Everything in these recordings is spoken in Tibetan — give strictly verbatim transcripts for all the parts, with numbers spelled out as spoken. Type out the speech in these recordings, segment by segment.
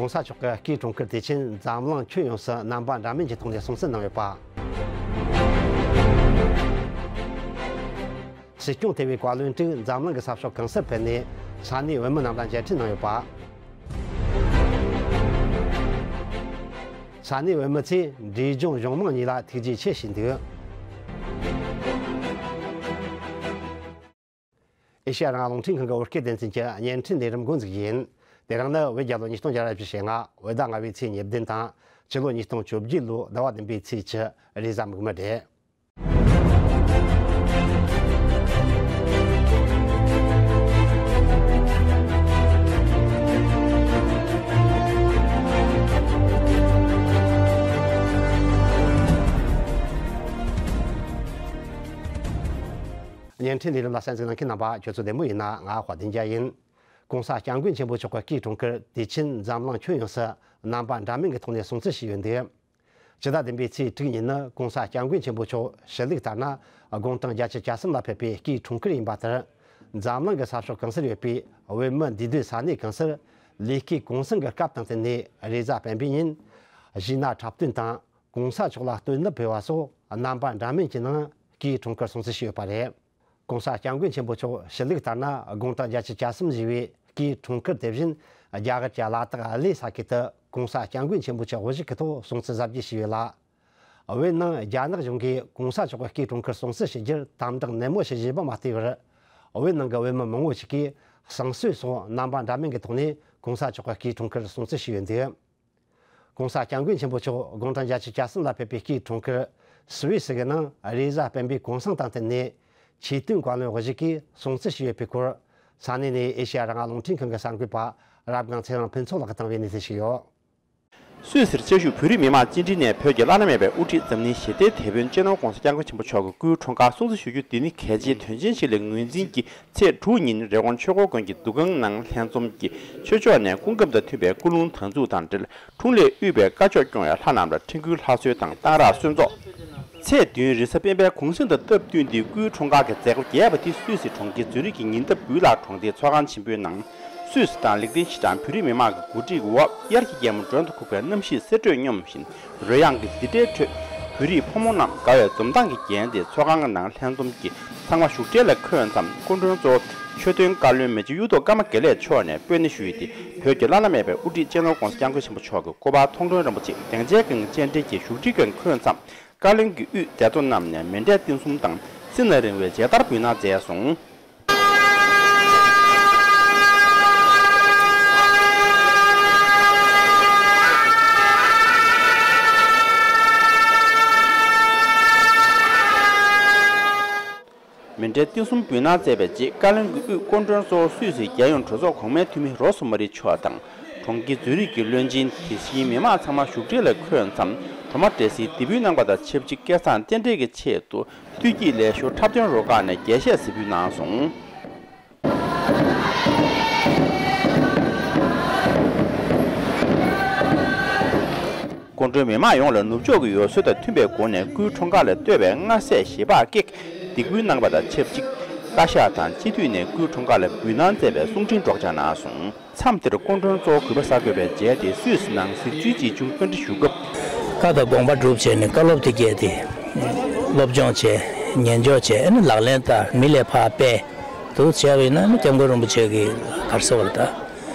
༸གོང་ས་མཆོག་གི་སྐུའི་འཁྲུངས་སྐར་དུས་ཆེན་འཛམ་གླིང་ཁྱོན་ཡོངས་སུ་རྣམ་པ་འདྲ་མིན་གྱི་ཐོག་ནས་སྲུང་བརྩི་གནང་ཡོད་པ། སྲིད་སྐྱོང་ཐེ་བའི་བཀའ་བློན་དྲུག་འཛམ་གླིང་གི་ས་ཕྱོགས་གང་སར་ཕེབས་ནས་ས་གནས་བོད་མི་རྣམས་ལ་མཇལ་འཕྲད་གནང་ཡོད་པ། ས་གནས་བོད་མི་ཚོས་འབྲས་ལྗོངས་གཞུང་མང་གཉིས་ལ་ཐུགས་རྗེ་ཆེ་ཞུས་འདུག། ཨེ་ཤེ་ཡ་རང་དབང་རླུང་འཕྲིན་ཁང་གི་བོད་སྐད་སྡེ་ཚན་གྱི་བརྙན་འཕྲིན་ལས་རིམ་འགོ་འཛུགས་ཡིན། དེ་རིང་ནི་བོད་རྒྱལ་ལོ་ཉིས་སྟོང་བརྒྱ་ར་བཞི་ཞེ་ལྔ། བོད་ཟླ་ལྔ་པའི་ཚེས་ཉེར་བདུན་དང་། སྤྱི་ལོ་ཉིས་སྟོང་བཅོ་བརྒྱད་ལོའི་ཟླ་བ་བདུན་པའི་ཚེས་བཅུ། རེས་གཟའ་མིག་དམར་རེད། བརྙན་འཕྲིན་ལས་རིམ་ལ་གསན་གཟིགས་གནང་མཁན་རྣམ་པ་ཁྱོད་ཚོ་བདེ་མོ་ཡིན་ན། ང་དཔལ་ལྡན་རྒྱལ་ཡིན། ༸གོང་ས་༸སྐྱབས་མགོན་ཆེན་པོ་མཆོག་གི་སྐུའི་འཁྲུངས་སྐར་དུས་ཆེན་འཛམ་གླིང་ཁྱོན་ཡོངས་སུ་རྣམ་པ་འདྲ་མིན་གྱི་ཐོག་ནས་སྲུང་བརྩི་བྱས་ཡོད་འདུག། སྤྱི་ཟླ་བདུན་པའི་ཚེས་དྲུག་ཉིན་ནི་༸གོང་ས་༸སྐྱབས་མགོན་ཆེན་པོ་མཆོག་ཞུ་ལུགས་ལྟར་ན་དགུང་གྲངས་བརྒྱད་ཅུ་གྱ་གསུམ་ལ་ཕེབས་པའི་སྐུའི་འཁྲུངས་སྐར་ཡིན་པ་ལྟར། འཛམ་གླིང་གི་ས་ཕྱོགས་གང་སར་ཡོད་པའི་བོད་མི་འདུས་སྡོད་ས་གནས་གང་སར་ལས་ཀའི་གུང་སེང་གི་སྐབས་དང་བསྟུན་ནས་རེས་གཟའ་སྤེན་པའི་ཉིན་གཞས་སྣ་འཁྲབ་སྟོན་དང་། ༸གོང་ས་མཆོག་ལ་བསྟོད་གནས་ཕུལ་བ་སོགས་རྣམ་པ་འདྲ་མིན་གྱི་ནང་སྐུའི་འཁྲུངས་སྐར་སྲུང་བརྩི་བྱས་ཡོད་པ་རེད། ༸གོང་ས་༸སྐྱབས་མགོན་ཆེན་པོ་མཆོག་ཞུ་ལུགས་ལྟར་ན་དགུང་གྲངས་བརྒྱད་ཅུ་གྱ་གསུམ་བཞེས་པའི་སྐུའི་འཁྲུངས་སྐར་དེ་བཞིན་རྒྱ་གར་གྱི་ལ་དྭགས་ཨ་ལེ་ས་ཁུལ་དུ་༸གོང་ས་༸སྐྱབས་མགོན་ཆེན་པོ་མཆོག་དབུ་བཞུགས་ཀྱི་ཐོག་སྲུང་བརྩི་གཟབ་རྒྱས་བྱས་ཡོད་ལ། བོད་ནང་རྒྱ་ནག་གཞུང་གིས་༸གོང་ས་མཆོག་གི་སྐུའི་འཁྲུངས་སྐར་སྲུང་བརྩི་བྱེད་རྒྱུར་དམ་དྲག་ནན་མོ་ཞིག་བྱས་པ་མ་ལྟོས་པར། བོད་ནང་གི་བོད་མི་མང་བོ་ཞིག་གིས་བསང་གསོལ་སོགས་རྣམ་པ་འདྲ་མིན་གྱི་ཐོག་ནས་༸གོང་ས་མཆོག་གི་སྐུའི་འཁྲུངས་སྐར་སྲུང་བརྩི་བྱས་ཡོད་འདུག། ༸གོང་ས་༸སྐྱབས་མགོན་ཆེན་པོ་མཆོག་དགུང་གྲངས་བརྒྱད་ཅུ་གྱ་གསུམ་ལ་ཕེབས་པའི་སྐུའི་འཁྲུངས་སྐར་སུད་སི་གི་ནང་རེས་གཟའ་སྤེན་པའི་གུང་སེང་དང་བསྟུན་ནས་ཆོས་དོན་བཀའ་བློན་དབུ་བཞུགས་ཀྱིས་སྲུང་བརྩི་བྱས་ཡོད་པའི་སྐོར། ས་གནས་ནས་ཨེ་ཤེ་ཡ་རང་དབང་རླུང་འཕྲིན་ཁང་གི་གསར་འགོད་པ་རབ་སྒང་ཚེ་རིང་ཕུན་ཚོགས་ལགས་ཀྱིས་བཏང་བའི་གནས་ཚུལ་ཞིག་ཡོད། སུད་སིར་བཅའ་བཞུགས་བོད་རིགས་མི་མང་བཅིངས་འགྲོལ་ནས་བོད་ཀྱི་བླ་ན་མེད་པའི་དབུ་ཁྲིད་འཛམ་གླིང་ཞི་བདེའི་དེད་དཔོན་སྤྱི་ནོར་༸གོང་ས་༸སྐྱབས་མགོན་ཆེན་པོ་མཆོག་གི་སྐུའི་འཁྲུངས་སྐར་སྲུང་བརྩི་ཞུ་རྒྱུ་འདི་ནི་གལ་ཆེའི་དོན་ཆེན་ཞིག་ལས་ངོས་འཛིན་གྱིས། ཚེས་དྲུག་ཉིན་རི་ཀོན་ཆོས་འཁོར་དགོན་གྱི་འདུ་ཁང་ནང་ལྷན་འཛོམས་ཀྱིས་ཆོས་ཕྱོགས་ནས་སྐུ་ཁམས་དང་མཐུན་པའི་སྐུ་རླུང་དར་འཛུགས་དང་འབྲེལ། འཁྲུངས་ལྷས་དབུས་པའི་བཀའ་ཆོས་སྐྱོང་བའི་ལྷ་རྣམས་ལ་ཁྲི་འགུལ་ལྷ་གསོལ་དང་གཏང་རག་གསོལ་ཚོགས། ཚེས་བདུན་རེས་གཟའ་སྤེན་པའི་གུང་སེང་དང་སྟབས་བསྟུན་ཏེ་སྐུའི་འཁྲུངས་སྐར་གྱི་མཛད་སྒོ་རྒྱས་པ་དེ་སུད་སི་གྲོང་ཁྱེར་ཛུ་རིག་གི་ཉེ་འདབས་བུའི་ལག་གྲོང་སྡེའི་ཚོགས་ཁང་ཆེན་པོའི་ནང་། སུད་སི་དང་ལིག་ཏེན་ཤི་ཏན་བོད་རིགས་མི་མང་གི་གོ་སྒྲིག་འོག་དབྱར་གྱི་རྒྱལ་མོ་མགྲོན་དུ་ཁུག་པའི་གནམ་གཤིས་གསེར་བྲིས་སྙོམས་བཞིན། རོལ་དབྱངས་ཀྱི་རྫི་སྒྲའི་ཁྲོད། བོད་རིགས་ཕོ་མོ་རྣམས་དགའ་བའི་འཛུམ་མདངས་ཀྱིས་བརྒྱན་ཏེ་ཚོགས་ཁང་གི་ནང་ལྷན་འཛོམས་ཀྱིས་ཚང་མ་བཞུགས་གྲལ་ལ་འཁོད་མཚམས། སྐུ་མགྲོན་གཙོ་བོ་ཆོས་དོན་བཀའ་བློན་མི་རྗེ་གཡུ་ཐོག་ཀརྨ་དགེ་ལེགས་མཆོག་ནས་སྤོས་སྣེ་ཞུས་ཏེ། བོད་ཀྱི་བླ་ན་མེད་པའི་དབུ་ཁྲིད་སྤྱི་ནོར་༸གོང་ས་༸སྐྱབས་མགོན་ཆེན་པོ་མཆོག་གི་སྐུ་པར་མཐོང་གྲོལ་རིན་པོ་ཆེ་སྡིངས་ཆའི་སྒང་སྤྱན་འདྲེན་གྱིས་བཞུགས་ཁྲིའི་སྒང་འཁོད་མཚམས། བཀའ་བློན་གྱི་དབུས་མཛད་གཙོ་རྣམས་ནས་མཎྜལ་རྟེན་གསུམ་དང་སྲིད་ན་རིང་བའི་མཇལ་དར་འབུལ་གནང་མཛད་སོང་། མཎྜལ་རྟེན་གསུམ་འབུལ་གནང་མཛད་པའི་རྗེས། བཀའ་བློན་གྱི་དབུས་སྐུ་མགྲོན་གཙོ་བོ་སུད་སིའི་རྒྱལ་ཡོངས་གྲོས་ཚོགས་གོང་མའི་འཐུས་མི་རོ་སི་མ་རི་མཆོག་དང་། གྲོང་ཁྱེར་ཛུ་རིག་གི་བློན་ཆེན། དེ་བཞིན་མི་མང་ཚང་མ་བཞུགས་གྲལ་ལ་འཁོད་མཚམས། གྲོ་མ་འབྲས་སིལ་ལྡེ་སྦིས་གནང་བ་དང་ཆབས་ཅིག་སྐལ་བཟང་རྟེན་འབྲེལ་གྱི་ཆེད་དུ། བསྟོད་ཀྱི་ལས་ཞོར་འཁྲབ་སྟོན་རུ་ཁག་ནས་རྒྱས་བཤད་གཟིགས་འབུལ་གནང་སོང་། སྐུ་མགྲོན་མི་མང་ཡོངས་ལ་ནུབ་ཕྱོགས་ཀྱི་ཡུལ་སྲོལ་དང་མཐུན་པའི་སྒོ་ནས་སྐུའི་འཁྲུངས་སྐར་ལ་བསྟོད་པའི་མངར་ཟས་ཞལ་འབག་ཀེག་འདེགས་འབུལ་གནང་བ་དང་ཆབས་ཅིག་བཀའ་ཤག་དང་སྤྱི་འཐུས་ནས་སྐུའི་འཁྲུངས་སྐར་ལ་འབུལ་གནང་མཛད་པའི་གསུང་འཕྲིན་སྒྲོག་སྦྱང་གནང་སོང་། མཚམས་དེར་སྐུ་མགྲོན་གཙོ་བོ་གུས་པ་གསར་འགོད་པས་མཇལ་ཏེ་སུད་སི་ནང་གཟིགས་ཚུལ་གྱིས་བྱུང་བཀའ་འདྲི་ཞུ་སྐབས། བཀའ་དང་དགོངས་པ་སྒྲུབ་བྱས་ནས་བཀའ་སློབ་དེ་བསྐྱལ་ཏེ། སློབ་སྦྱོང་བྱས། ཉན་འཇོག་བྱས། ཨ་ནི་ལག་ལེན་བསྟར། མི་ལས་ཕར་སྤེལ། འདུག་བྱས་པ་ཡིན་ན་ནི་སྐྱབས་མགོན་རིན་པོ་ཆེ་གི་ག་རེ་ཟེར་བ་ལ་ད།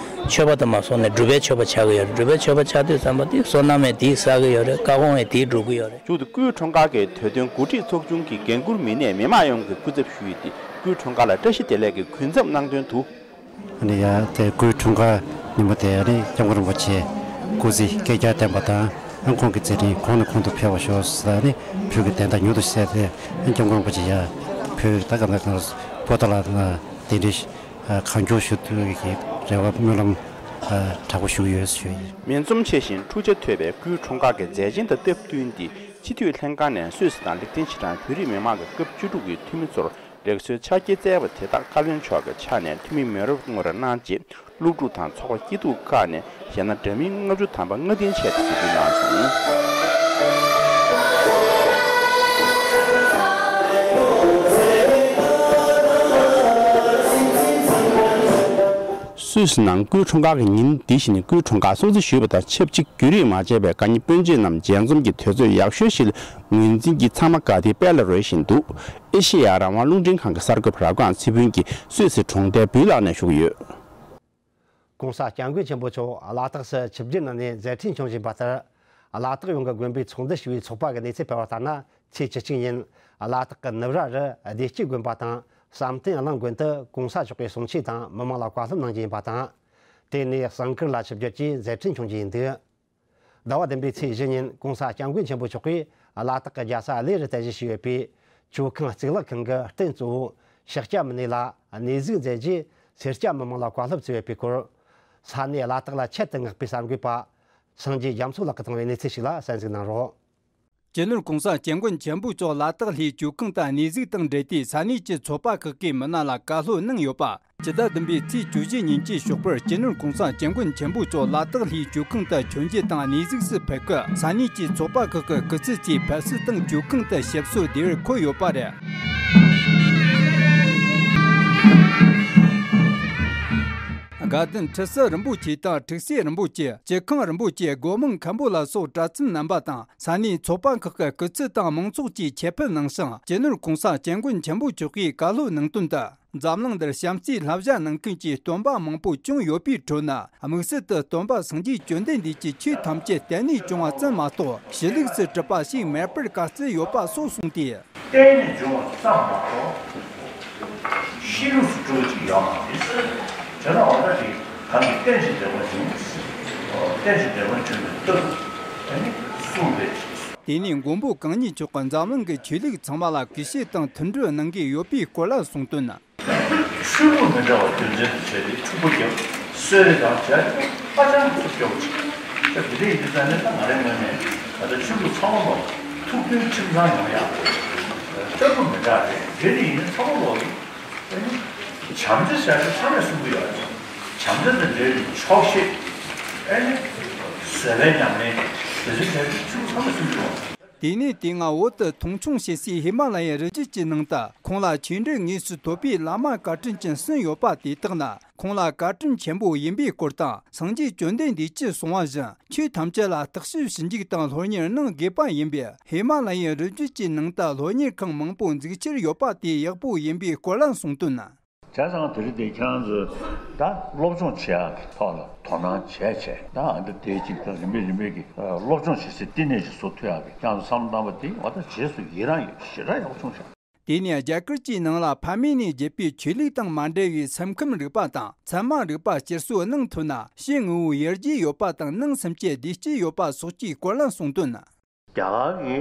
ཆོས་པ་དང་མ་སོང་ནས་སྒྲུབ་པའི་ཆོས་པ་ཆགས་ཀྱི་ཡོད་རེད། སྒྲུབ་པའི་ཆོས་པ་ཆགས་དུས་ཙམ་པ་དེ་བསོད་ནམས་ཡང་དེས་བསགས་ཀྱི་ཡོད་རེད། བཀའ་དགོངས་ཡང་དེས་སྒྲུབ་ཀྱི་ཡོད་རེད། མཇུག་ཏུ་སྐུའི་འཁྲུངས་སྐར་གྱི་དུས་སྟོན་གོ་སྒྲིག་ཚོགས་ཆུང་གི་འགན་འཁུར་མི་སྣས་མི་མང་ཡོངས་ཀྱི་སྐུ་ཚབ་ཞུས་ཏེ། སྐུའི་འཁྲུངས་སྐར་ལ་བཀྲ་ཤིས་བདེ་ལེགས་ཀྱི་གུས་འཛོམས་གནང་དོན་དུ། ཨ་ནི་ཡ་དེ་སྐུའི་འཁྲུངས་སྐར་ཉིན་མོ་དེ་ཨ་ནི་སྐྱབས་མགོན་རིན་པོ་ཆེ་སྐུ་ཚེ་བསྐལ་བརྒྱར་བརྟན་པ་དང་། ཨ་ཁོང་གི་མཛད་འཕྲིན་གོང་ནས་གོང་དུ་འཕེལ་བར་ཤོག་ཟེར། ཨ་ནི་བོད་ཀྱི་བདེན་མཐའ་མྱུར་དུ་གསལ་ཏེ། ཨ་སྐྱབས་མགོན་རིན་པོ་ཆེ་ཡ་བོད་ད་ག་ནང་གང་པོ་ཏཱ་ལ་ན་གདན་འདྲེན་གང་མགྱོགས་ཞུ་ཐུབ་ཀྱི་རེ་བ་སྨོན་ལམ་དྲག་པོ་ཞུ་གི་ཡོད་ཞུ་ཡིན། མིང་འཛོམས་ཆེ་ཞིང་འཁྲུག་ཆ་དོད་པའི་སྐུའི་འཁྲུངས་སྐར་གྱི་མཛད་ཆེན་དང་སྟབས་བསྟུན་ཏེ། སྤྱི་འཐུས་ལྷན་ཁང་ནས་སུད་སི་དང་ལིག་ཏེན་ཤི་ཏན་བོད་རིགས་མི་མང་གི་སྐབས་བཅུ་དྲུག་གི་འཐུས་མི་ཚོར། ལེགས་གསོལ་ཕྱག་འཁྱེར་སྩལ་བ་དེ་དག་བཀའ་བློན་མཆོག་གི་ཕྱག་ནས་འཐུས་མི་མེ་རོབ་ངོས་ལ་གནང་རྗེས། སློབ་ཕྲུག་དང་ཚོགས་པ་སྐྱིད་སྡུག་ཁག་ནས་གཞས་སྣ་འདྲ་མིན་ལྔ་བཅུ་ཐམ་པ་སྔ་རྟིང་ཆེད་དུ་གཟིགས་འབུལ་གནང་སོང་། སུད་སི་ནང་སྐུའི་འཁྲུངས་སྐར་གྱི་ཉིན་འདི་ཞིག་ནས་སྐུའི་འཁྲུངས་སྐར་སྲུང་བརྩི་ཞུས་པ་དང་ཆབས་ཅིག་བརྒྱུད་རིམ་མ་བྱས་པའི་དགའ་ཉེ་སྤུན་མཆེད་རྣམས་མཇལ་འཛོམས་ཀྱི་དུས་ཚོད་ཡག་ཤོས་ཤིག་ལ་ངོས་འཛིན་གྱིས་ཚང་མ་དགའ་བདེའི་དཔལ་ལ་རོལ་བཞིན་འདུག་ཨེ་ཤེ་ཡ་རང་དབང་རླུང་འཕྲིན་ཁང་གི་གསར་འགོད་པ་རབ་སྒང་ཚེ་ཕུན་གྱིས་སུད་སི་གྲོང་རྡལ་བུའི་ལག་ནས་ཞུ་གི་ཡོད། ༸གོང་ས་སྐྱབས་མགོན་ཆེན་པོ་མཆོག་ལ་དྭགས་སུ་ཆིབས་བསྒྱུར་གནང་ནས་མཛད་འཕྲིན་འཁྱོངས་བཞིན་པ་ལྟར། ལ་དྭགས་ཡོངས་ཀྱི་དགོན་པའི་ཚོགས་འདུ་ཞུ་བའི་ཚོགས་པ་གི་གནས་ཚུལ་སྤེལ་བ་ལྟར་ན། ཚེས་བཅུ་གཅིག་ཉིན་ལ་དྭགས་ཀྱི་ནུབ་ར་རུ་བདེ་སྐྱིད་དགོན་པ་དང་བསམ་གཏན་གླིང་དགོན་དུ་༸གོང་ས་མཆོག་གི་གསུང་ཆོས་དང་མི་མང་ལ་བཀའ་སློབ་གནང་རྒྱུ་ཡིན་པ་དང་། དེ་ནས་བསང་ཁུར་ལ་ཆིབས་བསྒྱུར་གྱིས་མཛད་འཕྲིན་འཁྱོངས་རྒྱུ་ཡིན་འདུག་ཟླ་བ་བདུན་པའི་ཚེས་བཞི་ཉིན་༸གོང་ས་སྐྱབས་མགོན་ཆེན་པོ་མཆོག་གིས་ལ་དྭགས་ཀྱི་རྒྱལ་ས་གླེ་རུ་རྟེན་གཞི་བྱས་ཡོད་པའི་ཇོ་ཁང་གཙུག་ལག་ཁང་གི་རྟེན་གཙོ་བོ་ཤཱཀྱ་མུ་ནེ་ལ་གནས་གཟིགས་མཛད་རྗེས། སེར་སྐྱ་མི་མང་ལ་བཀའ་སློབ་སྩལ་ཡོད་པའི་སྐོར། ས་གནས་ལ་དྭགས་ལ་ཆེད་དུ་མངགས་པའི་གསར་འགོད་པ་སངས་རྒྱས་རྒྱ་མཚོ་ལགས་ཀྱིས་བཏང་བའི་གནས་ཚུལ་ཞིག་ལ་གསན་གཟིགས་གནང་རོགས། སྤྱི་ནོར་༸གོང་ས་༸སྐྱབས་མགོན་ཆེན་པོ་མཆོག་ལ་དྭགས་ལྷའི་ཇོ་ཁང་དུ་གནས་གཟིགས་དང་འབྲེལ་ཏེ་ས་གནས་ཀྱི་ཚོགས་པ་ཁག་གི་མི་སྣ་ལ་བཀའ་སློབ་གནང་ཡོད་པ། ཕྱི་ཟླ་བདུན་པའི་ཚེས་བཅུ་བཞི་ཉིན་གྱི་ཞོགས་པར་སྤྱི་ནོར་༸གོང་ས་༸སྐྱབས་མགོན་ཆེན་པོ་མཆོག་ལ་དྭགས་ལྷའི་ཇོ་ཁང་དུ་མཆོད་མཇལ་དང་གནས་གཟིགས་སུ་ཕེབས་སྐབས་ས་གནས་ཀྱི་ཚོགས་པ་ཁག་གི་སྐུ་ཚབ་ཚོས་ཕེབས་བསུ་དང་ཇོ་ཁང་དུ་ཞབས་སོར་བདེ་བར་འཁོད་ཡོད་པ་རེད། དགའ་ལྡན་ཁྲི་སྲོང་རིན་པོ་ཆེ་དང་ཁྲུག་སྲས་རིན་པོ་ཆེ། སྐྱིད་ཁང་རིན་པོ་ཆེ། སྒོ་མང་མཁན་པོ་ལ་སོགས་གྲྭ་བཙུན་རྣམ་པ་དང་ས་གནས་ཚོགས་པ་ཁག་གི་སྐུ་ཚབ་དང་མང་ཚོགས་ཀྱིས་ཆེད་ཕེབས་གནང་ཞིང་། སྤྱི་ནོར་༸གོང་ས་༸སྐྱབས་མགོན་ཆེན་པོ་མཆོག་གིས་བཀའ་སློབ་གནང་དོན་དུ། འཛམ་གླིང་འདིར་བྱམས་བརྩེའི་བསླབ་བྱ་གནང་མཁན་གྱི་སྟོན་པ་མང་པོ་བྱུང་ཡོད་པའི་ཁྲོད་ན། དམིགས་བསལ་དུ་སྟོན་པ་སངས་རྒྱས་བཅོམ་ལྡན་འདས་ཀྱིས་ཆོས་ཐམས་ཅད་གཏན་ནས་བྱུང་བ་ཙམ་མ་གཏོགས་གཞི་ལུགས་སུ་གྲུབ་པ་ཞིག་མེད་པར་བཀའ་སྩལ་ཡོད་པ་སོགས་གསུངས་ཏེ། གཏན་ནས་བྱུང་བ་ཙམ་མ་གཏོགས་གཞི་ལུགས་སུ་གྲུབ་པ་ཅིག་ཡོད་མ་རེད། བྱས་ན་འོ་ན་དེ་གང་གི་རྟེན་ཅིང་འབྲེལ་བར་འབྱུང་། རྟེན་ཅིང་འབྲེལ་བར་འབྱུང་བའི་སྟོབས་ཨ་ནི་གསུངས་པའི། དེ་ནས་མགོན་པོ་གང་ཉིད་མཆོག་གིས་འཛམ་གླིང་གི་ཆོས་ལུགས་ཚང་མ་ལ་གུས་ཞབས་དང་མཐུན་སྒྲིལ་གནང་གི་ཡོད་པའི་སྐོར་ལ་གསུངས་དོན། ཆོས་ལུགས་མི་འདྲ་བ་རྒྱུ་མཚན་དུ་བྱས་ཏེ་འཁྲུག་པ་རྒྱབ། གསོད་རེས་དང་བྱས་ཏེ་ཧ་ཅང་གི་ཚབས་སྐྱོ་བོ་ཅིག་ད་དེ་འདྲ་ཡིན་དུས་ཙང་ནས་ད་ང་རའི་ངོས་ནས་ད་ལྟ་ཆོས་ལུགས་ཚང་མ་ལ་ཐུགས་མཐུན་ཁྲིམས་གཙང་ཡོང་ཡག་ལྟ་བུ་མི་འདྲ་རེད། དེ་འདྲ་ཡིན་ན་ཚང་མ་ལོག་གི་བྱམས་བརྩེ་བྱ་རྒྱུ་ཚང་མས་གསུང་གི་ཡོད་རེད། བྱམས་བརྩེ་དང་འབྲེལ་བའི་ཆོག་ཤེས་ཨ་ནི་བཟོད་པའི་ཉམས་ལེན་དེ་ཚོའི་གྲས་ཆོས་ལུགས་ཚང་མས་གསུང་གི་ཡོད་རེད། དེ་ནས་དེ་སྔ་བོད་དུ་མཐོང་ཆུང་བྱེད་སའི་ཧི་མ་ལ་ཡའི་རི་རྒྱུད་ཀྱི་ནང་དུ་ཁོང་ལ་ཆོས་འབྲེལ་དངོས་སུ་ཐོབ་པའི་བླ་མ་བཀའ་དྲིན་ཅན་གསུམ་ཡོད་པ་དེ་དག་ནི་ཁོང་ལ་བཀའ་དྲིན་ཆེན་པོ་ཡིན་པའི་སྐོར་དང་། སངས་རྒྱས་བཅོམ་ལྡན་འདས་ཀྱིས་གསུངས་པ་བཞིན་ཆོས་ཐམས་ཅད་ལ་བརྟག་ཞིབ་ཞིབ་འཇུག་དང་སློབ་གཉེར་གནང་དགོས་པ་ཡིན་པས། ཧི་མ་ལ་ཡའི་རི་རྒྱུད་ཀྱི་ནང་དུ་སློབ་གཉེར་ཁང་མང་པོ་འཛུགས་འཆར་ཡོད་པ་དེ་ཡག་པོ་ཡིན་པའི་སྐོར་ལ་གསུངས་དོན། བྱས་ཙང་དེ་རིང་འདི་ཁྱེད་རང་ཚོས་ད་སློབ་སྦྱོང་བྱེད་ཡག་གི་ཐོག་ལ་དོ་སྣང་བྱས་བྱས་ད་ཨ་འདི་དེ་གཅིག་ད་རིམ་པས་རིམ་པས་ཀྱི་སློབ་སྦྱོང་བྱེད་སའི་བསྟི་གནས་ཤིག་བཟོ་ཐུབ་ཡག་གི་ཁྱེད་རང་ཚོས་བསམ་བློ་བཏང་བ་དེ་འོ་ད་རྗེས་སུ་ཡི་རང་ཡོད། ཞེ་དྲག་ཡག་པོ་བྱུང་ཤག་དེ་ནས་རྒྱ་གར་གྱི་ནང་ལ་ཕ་མེས་ནས་བརྒྱུད་པའི་ཆོས་ལུགས་དང་མ་འབྲེལ་བའི་སེམས་ཁམས་རིག་པ་དང་ཚད་མ་རིག་པ་སྤྱིར་གསོ་གནང་ཐུབ་ན་ཕྱི་དངོས་པོའི་ཡར་རྒྱས་ཡོད་པ་དང་ནང་སེམས་ཀྱི་བདེ་སྐྱིད་ཡོད་པ་སོགས་ཀྱི་སྐོར་ལ་གསུངས་དོན། རྒྱ་གར་གྱི་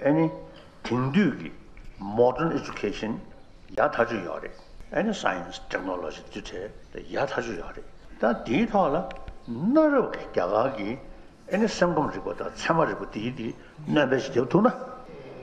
ཨ་ནི་དེང་དུས་ཀྱི་modern education ཡག་ཐག་ཆོད་ཡོད་རེད། ཨ་ནི་science technology དེ་འདྲ་ཡག་ཐག་ཆོད་ཡོད་རེད། ད་དེའི་ཐོག་ལ་གནའ་རབས་ཀྱི་རྒྱ་གར་གྱི་ཨ་ནི་སེམས་ཁམས་རིག་པ་དང་ཚད་མ་རིག་པ་དེའི་དེ་སྣོན་པ་ཞིག་བརྒྱབ་ཐུབ་ན་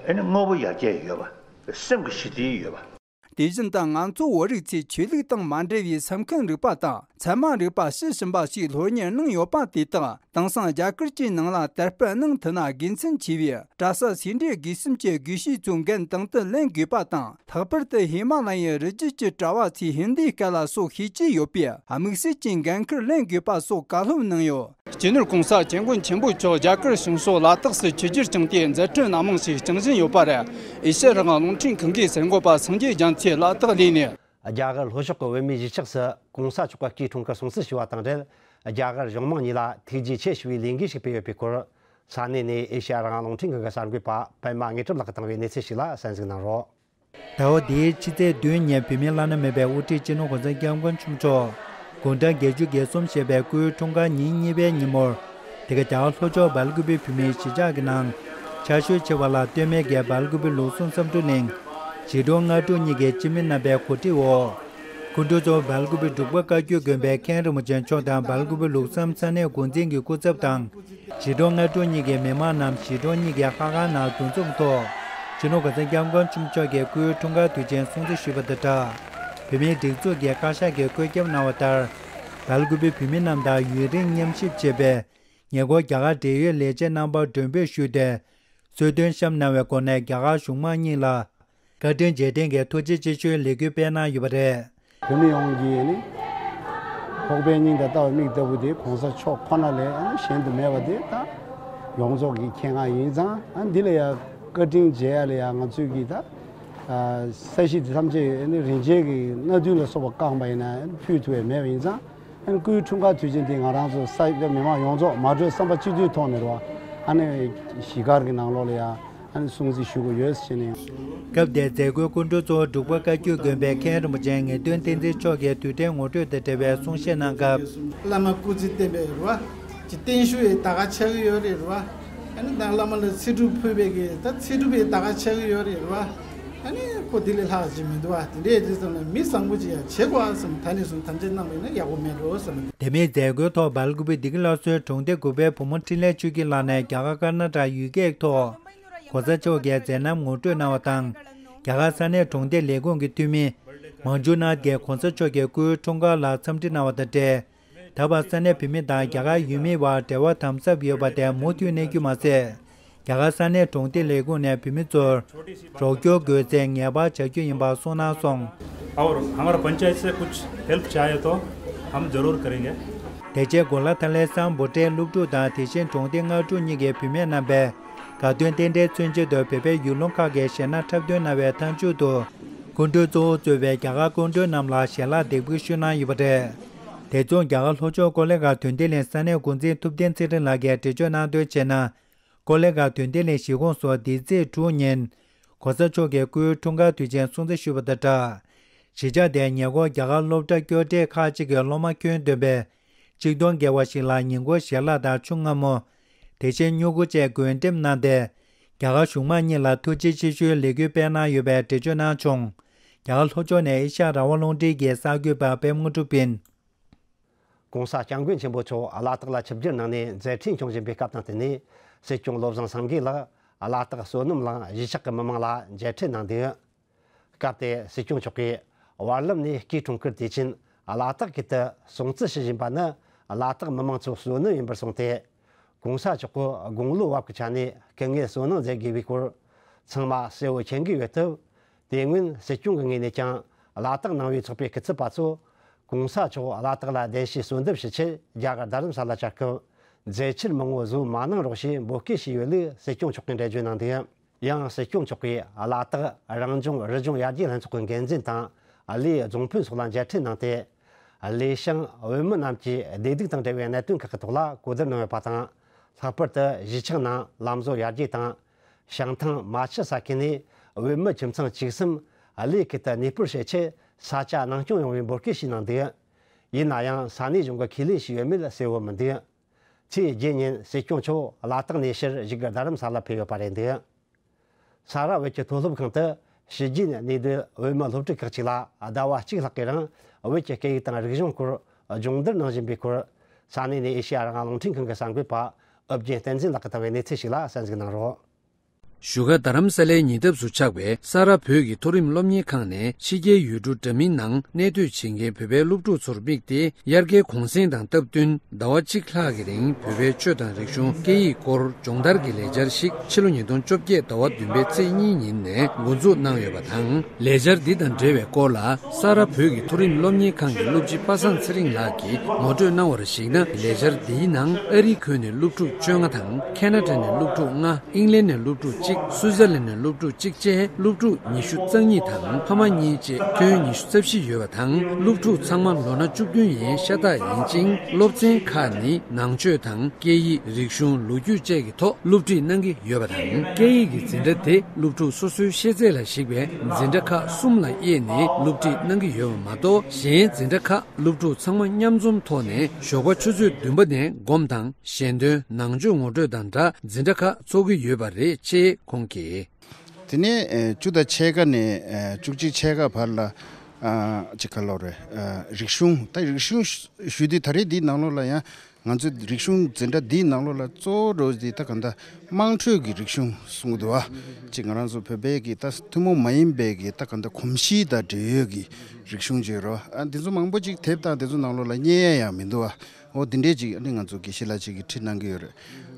ཨ་ནི་དངོས་པོ་ཡར་རྒྱས་ཡོད་པ། སེམས་ཀྱི་ཞི་བདེ་ཡོད་པ། དེ་བཞིན་དུ་ང་ཚོ་བོད་རིགས་ཚོས་ཆོས་ལུགས་དང་མ་འབྲེལ་བའི་སེམས་ཁམས་རིག་པ་དང་ཚད་མ་རིག་པ་ཞིབ་ཕྱིན་པ་ཞིག་སློབ་གཉེར་གནང་ཡོད་པ་དེ་དག་དེང་སང་རྒྱ་གར་གྱི་ནང་ལ་དར་སྤེལ་གནང་ཐུབ་ན་དགེ་མཚན་ཆེ་བས། གྲྭ་ས་སེ་འབྲས་དགེ་གསུམ་གྱི་དགེ་བཤེས་ཚོ་འགན་དང་དུ་ལེན་དགོས་པ་དང་། ལྷག་པར་དུ་ཧི་མ་ལ་ཡའི་རི་རྒྱུད་ཀྱི་གྲྭ་བ་ཚོས་ཧིན་དིའི་སྐད་ལ་སོགས་ཤེས་ཀྱི་ཡོད་པས་དམིགས་བསལ་གྱི་འགན་ཁུར་ལེན་དགོས་པ་སོགས་བཀའ་སློབ་གནང་ཡོད། སྤྱི་ནོར་༸གོང་ས་༸སྐྱབས་མགོན་ཆེན་པོ་མཆོག་རྒྱ་གར་བྱང་ཕྱོགས་ལ་དྭགས་སུ་ཆིབས་བསྒྱུར་བསྐྱངས་ཏེ་མཛད་འཕྲིན་སྣ་མང་ཞིག་བསྐྱངས་བཞིན་ཡོད་པ་རེད། ཨེ་ཤ་ཡ་རང་དབང་རླུང་འཕྲིན་ཁང་གི་གསར་འགོད་པ་སངས་རྒྱས་རྒྱ་མཚོས་ལ་དྭགས་གླེ་ནས། རྒྱ་གར་ལྷོ་ཕྱོགས་ཀྱི་བོད་མིའི་གཞིས་ཆགས་སུ་༸གོང་ས་མཆོག་གི་སྐུའི་འཁྲུངས་སྐར་སྲུང་བརྩི་ཞུ་བ་དང་འབྲེལ། རྒྱ་གར་གཞུང་མང་གཉིས་ལ་ཐུགས་རྗེ་ཆེ་ཞུ་བའི་ལས་འགུལ་ཞིག་སྤེལ་ཡོད་པའི་སྐོར། ས་གནས་ནས་ཨེ་ཤ་ཡ་རང་དབང་རླུང་འཕྲིན་ཁང་གི་གསར་འགོད་པ་པད་མ་དངོས་གྲུབ་ལགས་ཀྱིས་བཏང་བའི་གནས་ཚུལ་ཞིག་ལ་གསན་གཟིགས་གནང་རོགས། ཟླ་བ་འདིའི་ཕྱི་ཚེས་བདུན་ཉིན་བོད་མིའི་བླ་ན་མེད་པའི་དབུ་ཁྲིད་སྤྱི་ནོར་༸གོང་ས་༸སྐྱབས་མགོན་ཆེན་པོ་མཆོག་དགུང་གྲངས་བརྒྱད་ཅུ་གྱ་གསུམ་བཞེས་པའི་སྐུའི་འཁྲུངས་སྐར་ཉིན་གཉིས་པའི་ཉིན་མོར། དེ་ག་རྒྱ་གར་ལྷོ་ཕྱོགས་སྦེལ་ཀུ་པེ་བོད་མིའི་གཞིས་ཆགས་ཀྱི་ནང་། ཕྱག་ཞུ་ཆེ་བ་ལ་སྟོད་སྨད་ཀྱི་སྦེལ་ཀུ་པེ་ལུགས་ཟུང་བསམ་འགྲུབ་གླིང་། གཞིས་གྲོང་ལྔ་དྲུག་གཉིས་ཀྱི་སྤྱི་མི་རྣམ་པའི་གོ་སྒྲིག་འོག་སྐུ་འཁྲུངས་མཆོག་སྦེལ་ཀུ་པེ་འབྲུག་པ་བཀའ་བརྒྱུད་དགོན་པའི་མཁན་རིན་པོ་ཆེ་མཆོག་དང་སྦེལ་ཀུ་པེ་ལུགས་བསམ་ས་གནས་འགོ་འཛིན་གྱི་སྐུ་ཚབ་དང་། གཞིས་གྲོང་ལྔ་དྲུག་གཉིས་ཀྱི་མི་མང་རྣམས་གཞིས་གྲོང་གཉིས་ཀྱི་ལྷ་ཁང་ནང་འདུ་འཛོམས་ཐོག་སྤྱི་ནོར་༸གོང་ས་༸སྐྱབས་མགོན་ཆེན་པོ་མཆོག་གི་སྐུའི་འཁྲུངས་སྐར་དུས་ཆེན་སྲུང་བརྩི་ཞུས་པ་དང་སྦྲགས། བོད་མིའི་སྒྲིག་འཛུགས་ཀྱི་བཀའ་ཤག་གིས་བཀོད་ཁྱབ་གནང་བ་ལྟར། སྦེལ་ཀུ་པེ་བོད་མི་རྣམས་དང་ཡུན་རིང་མཉམ་གཤིབ་བྱས་པའི་ཉེ་འཁོར་རྒྱ་གར་འབྲེལ་ཡོད་ལས་བྱེད་རྣམ་པ་མགྲོན་འབོད་ཞུས་ཏེ། གསོལ་སྟོན་བཤམས་གནང་བའི་སྒོ་ནས་རྒྱ་གར་གཞུང་མང་གཉིས་ལ་བཀའ་དྲིན་རྗེས་དྲན་གྱི་ཐུགས་རྗེ་ཆེ་ཞུའི་ལས་འགུལ་སྤེལ་གནང་ཡོད་པ་རེད། བོད་མི་ཡོངས་ཀྱིས་ནི་ ཁོག་པའི་སྙིང་དང་ལྟ་བའི་མིག་ལྟ་བུ་དེ་གོང་ས་མཆོག་ཁོ་ན་ལས་ཨ་ནི་གཞན་དུ་མེད་པ་དེ་ད་ཡོངས་རྫོགས་ཀྱི་མཁྱེན་ངེས་ཡིན་ཙང་། ཨ་ནི་འདི་ལ་ཡང་བཀའ་དྲིན་འཇལ་ཡ་ལ་ཡང་ང་ཚོས་ཀྱིས་ད་ས་གཞི་འདི་ཐམས་ཅད་ཨ་ནི་རིན་ཆེན་གྱི་སྣ་བདུན་ལ་སོགས་པ་བསྐངས་པ་ཡིན་ན་ཕུལ་ཐུབ་པ་མེད་པ་ཡིན་ཙང་། ཨ་ནི་སྐུའི་འཁྲུངས་སྐར་དུས་ཆེན་འདི་ང་རང་ཚོ་ས་ཡ་མི་མང་ཡོངས་རྫོགས་མ་གྲོས་བསམ་པ་གཅིག་མཐུན་ཐོག་ནས་རེད་བ། ཨ་ནི་གཞིས་སྒར་གྱི་ནང་ལོགས་ལ་ཡང་ཨ་ནི་སྲུང་བརྩི་ཞུ་དགོས་ཡོད་ཟེར་ནས། སྐབས་དེར་མཛད་སྒོའི་སྐུ་མགྲོན་གཙོ་བོ་འབྲུག་པ་བཀའ་བརྒྱུད་དགོན་པའི་མཁན་རིན་པོ་ཆེ་ངེས་དོན་བསྟན་འཛིན་མཆོག་གིས་དུས་དྲན་ངོ་སྤྲོད་དང་འབྲེལ་བའི་གསུང་བཤད་གནང་སྐབས། བླ་མ་སྐུ་ཚེ་བརྟན་པའི་རེད་བ། ཀྱི་བརྟན་བཞུགས་ཡི་ད་ག་ཆགས་ཀྱི་ཡོད་རེད་རེད་བ། ཨ་ནི་ད་བླ་མ་ལ་ཚེ་སྒྲུབ་ཕུལ་བའི་གི་ད་ཚེ་སྒྲུབ་ཡི་ད་ག་ཆགས་ཀྱི་ཡོད་རེད་རེད་བ། ཨ་ནི་ཁོ་དེ་ལས་ལྷག་ཅིག་མི་འདུག་བ། དེ་འདྲས་དེ་ཙམ་ལ་མི་བཟང་པོ་ཅིག་ཡང་བྱེད་དགོས་ཨ་བསམ། ད་ནས་བཟུང་དམ་བཅའ་གནང་བས་ན་ཡག་པོ་མེད་འགྲོ་བསམ། དེ་མིན་མཛད་སྒོའི་ཐོག་སྦེལ་ཀོབ་བདེ་སྐྱིད་སླར་གསོའི་གྲོང་སྡེ་དགུ་པའི་བུ་མོ་འཕྲིན་ལས་ཆོས་སྐྱིད་ལགས་ནས་རྒྱ་གར་ཀར་ནཱ་ཊ་ཡུལ་སྐད་ཐོག་༸གོང་ས་མཆོག་གི་མཛད་རྣམ་ངོ་སྤྲོད་གནང་བ་དང་། རྒྱ་གར་ས་གནས་གྲོང་སྡེ་ལས་ཁུངས་ཀྱི་འཐུས་མི་མང་ཇུ་ནཱཐ་གིས་༸གོང་ས་མཆོག་གི་སྐུའི་འཁྲུངས་སྐར་ལ་འཚམས་འདྲི་གནང་བ་དང་འབྲེལ། ད་བར་ས་གནས་བོད་མི་དང་རྒྱ་གར་ཡུལ་མིའི་བར་འབྲེལ་བ་དམ་ཟབ་ཡོད་པ་དེ་མུ་མཐུད་གནས་རྒྱུ་མ་ཟད། རྒྱ་གར་ས་གནས་གྲོང་སྡེ་ལས་ཁུངས་ནས་བོད་མི་ཚོར་རོགས་སྐྱོར་དགོས་ཚེ་ངེས་པར་བྱ་རྒྱུ་ཡིན་པ་གསུངས་གནང་སོང་། और हमारा पंचायत से कुछ हेल्प चाहिए तो हम जरूर करेंगे। དེ་རྗེས་གོ་ལ་ཐ་ལའི་སམ་བྷོ་ཊའི་སློབ་ཕྲུག་དང་དེ་བཞིན་གྲོང་སྡེ་ལྔ་དྲུག་གཉིས་ཀྱི་བུད་མེད་རྣམ་པས་དགའ་སྟོན་རྟེན་འབྲེལ་མཚོན་ཆེད་དུ་བོད་པའི་ཡུལ་ལུང་ཁག་གི་གཞས་སྣ་འཁྲབ་སྟོན་གནང་བའི་མཐའ་མཇུག་ཏུ། སྐུ་མགྲོན་གཙོ་བོ་གཙོས་པའི་རྒྱ་གར་སྐུ་མགྲོན་རྣམས་ལ་ཞལ་ལག་འདེགས་འབུལ་ཞུས་གནང་ཡོད་པ་རེད། དེ་མཚུངས་རྒྱ་གར་ལྷོ་ཕྱོགས་ཀོ་ལི་གྷལ་དོན་ལྡན་གླིང་ས་གནས་འགོ་འཛིན་ཐུབ་བསྟན་ཚེ་རིང་ལགས་ཀྱིས་འགྲེལ་བརྗོད་གནང་དོན་བྱས་ན། ཀོ་ལི་གྷལ་དོན་ལྡན་གླིང་གཞིས་ཁོངས་སུ་འདི་ཚེས་དྲུག་ཉིན་༸གོང་ས་མཆོག་གི་སྐུའི་འཁྲུངས་སྐར་དུས་ཆེན་སྲུང་བརྩི་ཞུས་པ་དང་སྦྲགས། གཞིས་ཆགས་དེའི་ཉེ་འཁོར་རྒྱ་གར་སློབ་གྲྭ་སྐྱོར་འབྲེལ་ཁག་ཅིག་གི་སློབ་མ་ཁྱོན་བསྡོམས་པས་ཆིག་སྟོང་བརྒལ་བ་ཞིག་ལ་ཉིན་གུང་ཞལ་ལག་དང་ཆུ་མངར་མོ། དེ་བཞིན་སྨྱུ་གུ་བཅས་བགོ་འགྲེམས་གནང་སྟེ། རྒྱ་གར་གཞུང་མང་གཉིས་ལ་ཐུགས་རྗེ་ཆེ་ཞུའི་ལས་འགུལ་སྤེལ་གནང་ཡོད་པའི་འགྲེལ་བརྗོད་གནང་བྱུང་། རྒྱ་གར་ལྷོ་ཕྱོགས་ནས་ཨེ་ཤ་ཡ་རང་དབང་རླུང་འཕྲིན་གྱི་གསར་འགོད་པ་པད་མ་དངོས་གྲུབ་ཡིན། ༸གོང་ས་སྐྱབས་མགོན་ཆེན་པོ་མཆོག་ལ་དྭགས་ལ་ཆིབས་བསྒྱུར་གནང་ནས་མཛད་འཕྲིན་སྐྱོང་བཞིན་པའི་སྐབས་དང་བསྟུན་ནས། སྲིད་སྐྱོང་བློ་བཟང་སེང་གེ་ལགས་ལ་དྭགས་བསོད་ནམས་གླིང་གཞིས་ཆགས་ཀྱི་མི་མང་ལ་མཇལ་འཕྲད་གནང་འདུག་སྐབས་དེར་སྲིད་སྐྱོང་མཆོག་གིས་བར་ལམ་ནས་སྐུའི་འཁྲུངས་སྐར་དུས་ཆེན་ལ་དྭགས་ཀྱི་དུ་སྲུང་བརྩི་ཞུ་བཞིན་པ་ནི་ལ་དྭགས་མི་མང་ཚོའི་བསོད་ནམས་ཡིན་པར་གསུངས་ཏེ། ༸གོང་ས་མཆོག་གི་དགུང་ལོ་བབ་ཀྱི་ཆ་ནས་སྐུ་ངལ་གསོ་གནང་མཛད་དགོས་པའི་སྐོར་ཚང་མ་གསལ་བོ་མཁྱེན་གྱི་ཡོད་སྟབས། དེ་སྔོན་སྲིད་སྐྱོང་གི་ངོས་ནས་ཀྱང་ལ་དྭགས་ནང་པའི་ཚོགས་པའི་སྐུ་ཚབ་པ་ཚོ་༸གོང་ས་མཆོག་ལ་དྭགས་ལ་གདན་ཞུས་གསོལ་འདེབས་ཞུ་ཆེད་རྒྱ་གར་རྡ་རམ་ས་ལ་བཅར་སྐབས། མཛད་འཆར་མང་བོ་བཟོ་མ་གནང་རོགས་ཞེས་འབོད་སྐུལ་བྱས་ཡོད་ལུགས་སྲིད་སྐྱོང་མཆོག་གིས་འགྲེལ་བརྗོད་གནང་འདུག་ཡང་སྲིད་སྐྱོང་མཆོག་གིས་ལ་དྭགས་རང་ལྗོངས་རི་ལྗོངས་ཡར་རྒྱས་ལྷན་ཚོགས་ཀྱི་འགན་འཛིན་དང་། གླེ་རྫོང་དཔོན་སོགས་ལ་མཇལ་འཕྲད་གནང་སྟེ། གླེ་ཤང་བོད་མི་རྣམས་ཀྱི་བདེ་སྡུག་དང་འབྲེལ་བའི་གནད་དོན་ཁག་གི་ཐོག་ལ་གོ་བསྡུར་གནང་ཡོད་པ་དང་། ལྷག་པར་དུ་གཞིས་ཆགས་ནང་ལམ་བཟོ་ཡར་རྒྱས་དང་། བྱང་ཐང་མ་ཆུ་ས་ཁུལ་ནས་བོད་མི་ཁྱིམ་ཚང་བཅུ་གསུམ་གླེ་ཁུལ་དུ་གནས་སྤོར་བྱེད་ཆེད་ས་ཆ་ནང་སྐྱོང་ཡོང་བའི་འབོད་སྐུལ་ཞིག་གནང་འདུག་ཡིན་ན་ཡང་ས་གནས་གཞུང་གིས་ཁས་ལེན་བྱས་ཡོད་མེད་གསལ་བོ་མི་འདུག་ཚེས་བརྒྱད་ཉིན་སྲིད་སྐྱོང་མཆོག་ལ་དྭགས་ནས་ཕྱིར་བཞུགས་སྒར་རྡ་རམ་ས་ལ་ཕེབས་ཡོད་པ་རེད་འདུག་ས་རཱ་བོད་ཀྱི་མཐོ་སློབ་ཁང་དུ་ཕྱི་རྒྱལ་ནས་གནས་སྡོད་བོད་མི་སློབ་ཕྲུག་ཁག་ཅིག་ལ་ཟླ་བ་གཅིག་ལྷག་གི་རིང་བོད་ཀྱི་སྐད་ཡིག་དང་རིག་གཞུང་སྐོར་སྦྱོང་བརྡར་གནང་བཞིན་པའི་སྐོར། ས་གནས་ནས་ཨེ་ཤེ་ཡ་རང་དབང་རླུང་འཕྲིན་ཁང་གི་གསར་འགོད་པ་ཨུ་རྒྱན་བསྟན་འཛིན་ལགས་ཀྱིས་བཏང་བའི་གནས་ཚུལ་ཞིག་ལ་གསན་གཟིགས་གནང་རོགས། བཞུགས་སྒར་རྡ་རམ་ས་ལའི་ཉེ་འདབས་སུ་ཆགས་པའི་ས་རཱ་བོད་ཀྱི་མཐོ་རིམ་སློབ་གཉེར་ཁང་ནས་ཕྱི་རྒྱལ་ཡུལ་གྲུ་འདྲ་མིན་ནང་གནས་སྡོད་བྱེད་མཁན་བོད་པའི་སློབ་ཕྲུག་ཚོར་དམིགས་ཏེ། དབྱར་ཁའི་གུང་གསེང་དང་སྟབས་བསྟུན་ཟླ་བ་གཅིག་ལྷག་གི་རིང་བོད་པའི་ཆོས་དང་རིག་གཞུང་སྐད་ཡིག་སྐོར་སྦྱོང་བརྡར་གྱི་ལས་འཆར་ཞིག་ཕྱི་ལོ་ཉིས་སྟོང་བཅོ་བརྒྱད་ཟླ་བ་བདུན་པའི་ཚེས་གཉིས་ཉིན་ནས་འགོ་འཛུགས་གནང་ཡོད་པ་དང་། ལས་འཆར་འདི་དང་འབྲེལ་བའི་སྐོར་ལ་ས་རཱ་བོད་ཀྱི་མཐོ་རིམ་སློབ་གཉེར་ཁང་གི་སློབ་སྤྱི་པ་སངས་ཚེ་རིང་ལགས་ཀྱིས་ངོ་སྤྲོད་གནང་བར་གཞིགས་ན། ལས་འཆར་འདིའི་ནང་ཨ་རིའི་ཁུལ་ནས་སློབ་ཕྲུག་བཅོ་ལྔ་དང་། ཁེ་ན་ཌ་ནས་སློབ་ཕྲུག་ལྔ། ཨིང་ལན་ནས་སློབ་ཕྲུག་གཅིག་སུའུ་ཙར་ལན་ནས་སློབ་ཕྲུག་གཅིག་བཅས་སློབ་ཕྲུག་ཉི་ཤུ་རྩ་གཉིས་དང་ཕ་མ་གཉིས་བཅས་ཁྱོན་ཉི་ཤུ་རྩ་བཞི་ཡོད་པ་དང་། སློབ་ཕྲུག་ཚང་མ་ལོ་ན་བཅུ་བདུན་ཡན་ཤ་སྟག་ཡིན་ཅིང་། སློབ་ཚན་ཁག་ནི་ནང་ཆོས་དང་སྐད་ཡིག་རིག་གཞུང་ལོ་རྒྱུས་བཅས་ཀྱི་ཐོག་སློབ་ཁྲིད་གནང་གི་ཡོད་པ་དང་། སྐད་ཡིག་གི་འཛིན་གྲྭ་དེ་སློབ་ཕྲུག་སོ་སོའི་ཤེས་ཚད་ལ་གཞིགས་པའི་འཛིན་གྲྭ་ཁག་གསུམ་ལ་དབྱེ་ནས་སློབ་ཁྲིད་གནང་གི་ཡོད་པ་མ་གཏོགས། གཞན་འཛིན་གྲྭ་ཁག་སློབ་ཕྲུག་ཚང་མ་མཉམ་འཛོམས་ཐོག་ནས་ཞོགས་པ་ཆུ་ཚོད་བདུན་པ་ནས་སྒོམ་དང་། ཞལ་འདོན། ནང་ཆོས་ངོ་སྤྲོད་དང་སྦྲགས་འཛིན་གྲྭ་ཁག་འཚོགས་ཀྱི་ཡོད་པ་རེད་ཅེས་ཁོང་གིས། དེ་ནས་ཨེ་བཅུ་དང་ཕྱེད་ཀ་ནས་ཨེ་བཅུ་གཅིག་ཕྱེད་ཀ་བར་ལ་ཨ་ཅིག་ག་ལོ་རེད། ཨ་རིག་གཞུང་། ད་རིག་གཞུང་ཞུ་དུས་ད་རེས་འདིའི་ནང་ལོགས་ལ་ཡང་ང་ཚོའི་རིག་གཞུང་འཛིན་གྲྭ་འདིའི་ནང་ལོགས་ལ་གཙོ་བོ་འགྲོ་དེ་ད་ག་འདྲ་དམངས་ཁྲོད་ཀྱི་རིག་གཞུང་གསུང་གི་འདུག་བ། ཅིག་ང་རང་ཚོ་བོད་པའི་གི་ད་ཐུན་མོང་མ་ཡིན་པའི་གི་ད་ག་འདྲ་གོམས་གཤིས་དང་འབྲེལ་ཡོད་ཀྱི་རིག་གཞུང་ཅིག་རེད་བ། ཨ་འདི་ཚོ་མང་པོ་ཅིག་དེབ་དང་དེ་ཚོ་ནང་ལོགས་ལ་རྙེད་ཡ་ཡང་མི་འདུག་བ། འོ་འདི་འདྲས་ཅིག་ཨ་ནི་ང་ཚོ་དགེ་བཤེས་ལགས་ཅིག་གིས་ཁྲིད་གནང་གི་ཡོད་རེད།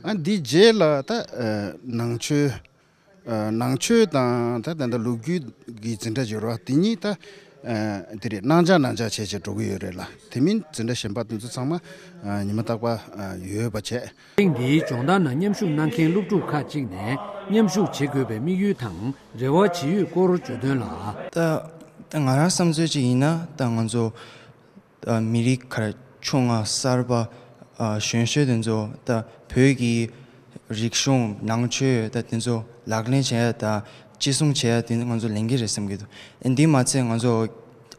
ཨ་འདི་རྗེས་ལ་ད་ཨ་ནང་ཆོས། ཨ་ནང་ཆོས་དང་ད་ད་ལྟ་ལོ་རྒྱུས་ཀྱི་འཛིན་གྲྭ་སྦྱོར་བ་དེ་གཉིས་ད་ ཨ་དེ་རེད། གནང་འཆར་གནང་འཆར་བྱས་བྱས་འགྲོ་གི་ཡོད་རེད་ལ། དེ་མིན་འཛིན་གྲྭ་གཞན་པ་དེ་ཚོ་ཚང་མ་ཨ་ཉི་མ་རྟག་པར་ཨ་ཡོད་པ་བྱས། ཐེངས་འདིའི་སྦྱོང་བརྡར་ནང་མཉམ་ཞུགས་གནང་མཁན་སློབ་ཕྲུག་ཁག་ཅིག་ནས་མཉམ་ཞུགས་བྱེད་དགོས་པའི་དམིགས་ཡུལ་དང་རེ་བ་ཇི་ཡོད་སྐོར་བརྗོད་དོན་ལ། ད་ད་ང་རང་བསམ་ཚུལ་ཅིག་ཡིན་ན། ད་ང་ཚོ་ཨ་མི་རིགས་ག་རེ་ཆུང་ང་གསར་པ་ཨ་གཞོན་གཞོན་དེ་ཚོ་ད་བོད་ཀྱི་རིག་གཞུང་ནང་ཆོས་ད་དེ་ཚོ་ལག་ལེན་བྱས་ད་གཅེས་སྲུང་བྱས་ད་དེ་ང་ཚོ་ལས་འགན་རེད་བསམ་གྱི་འདུག་ཨ་འདི་མ་ཚད་ང་ཚོ་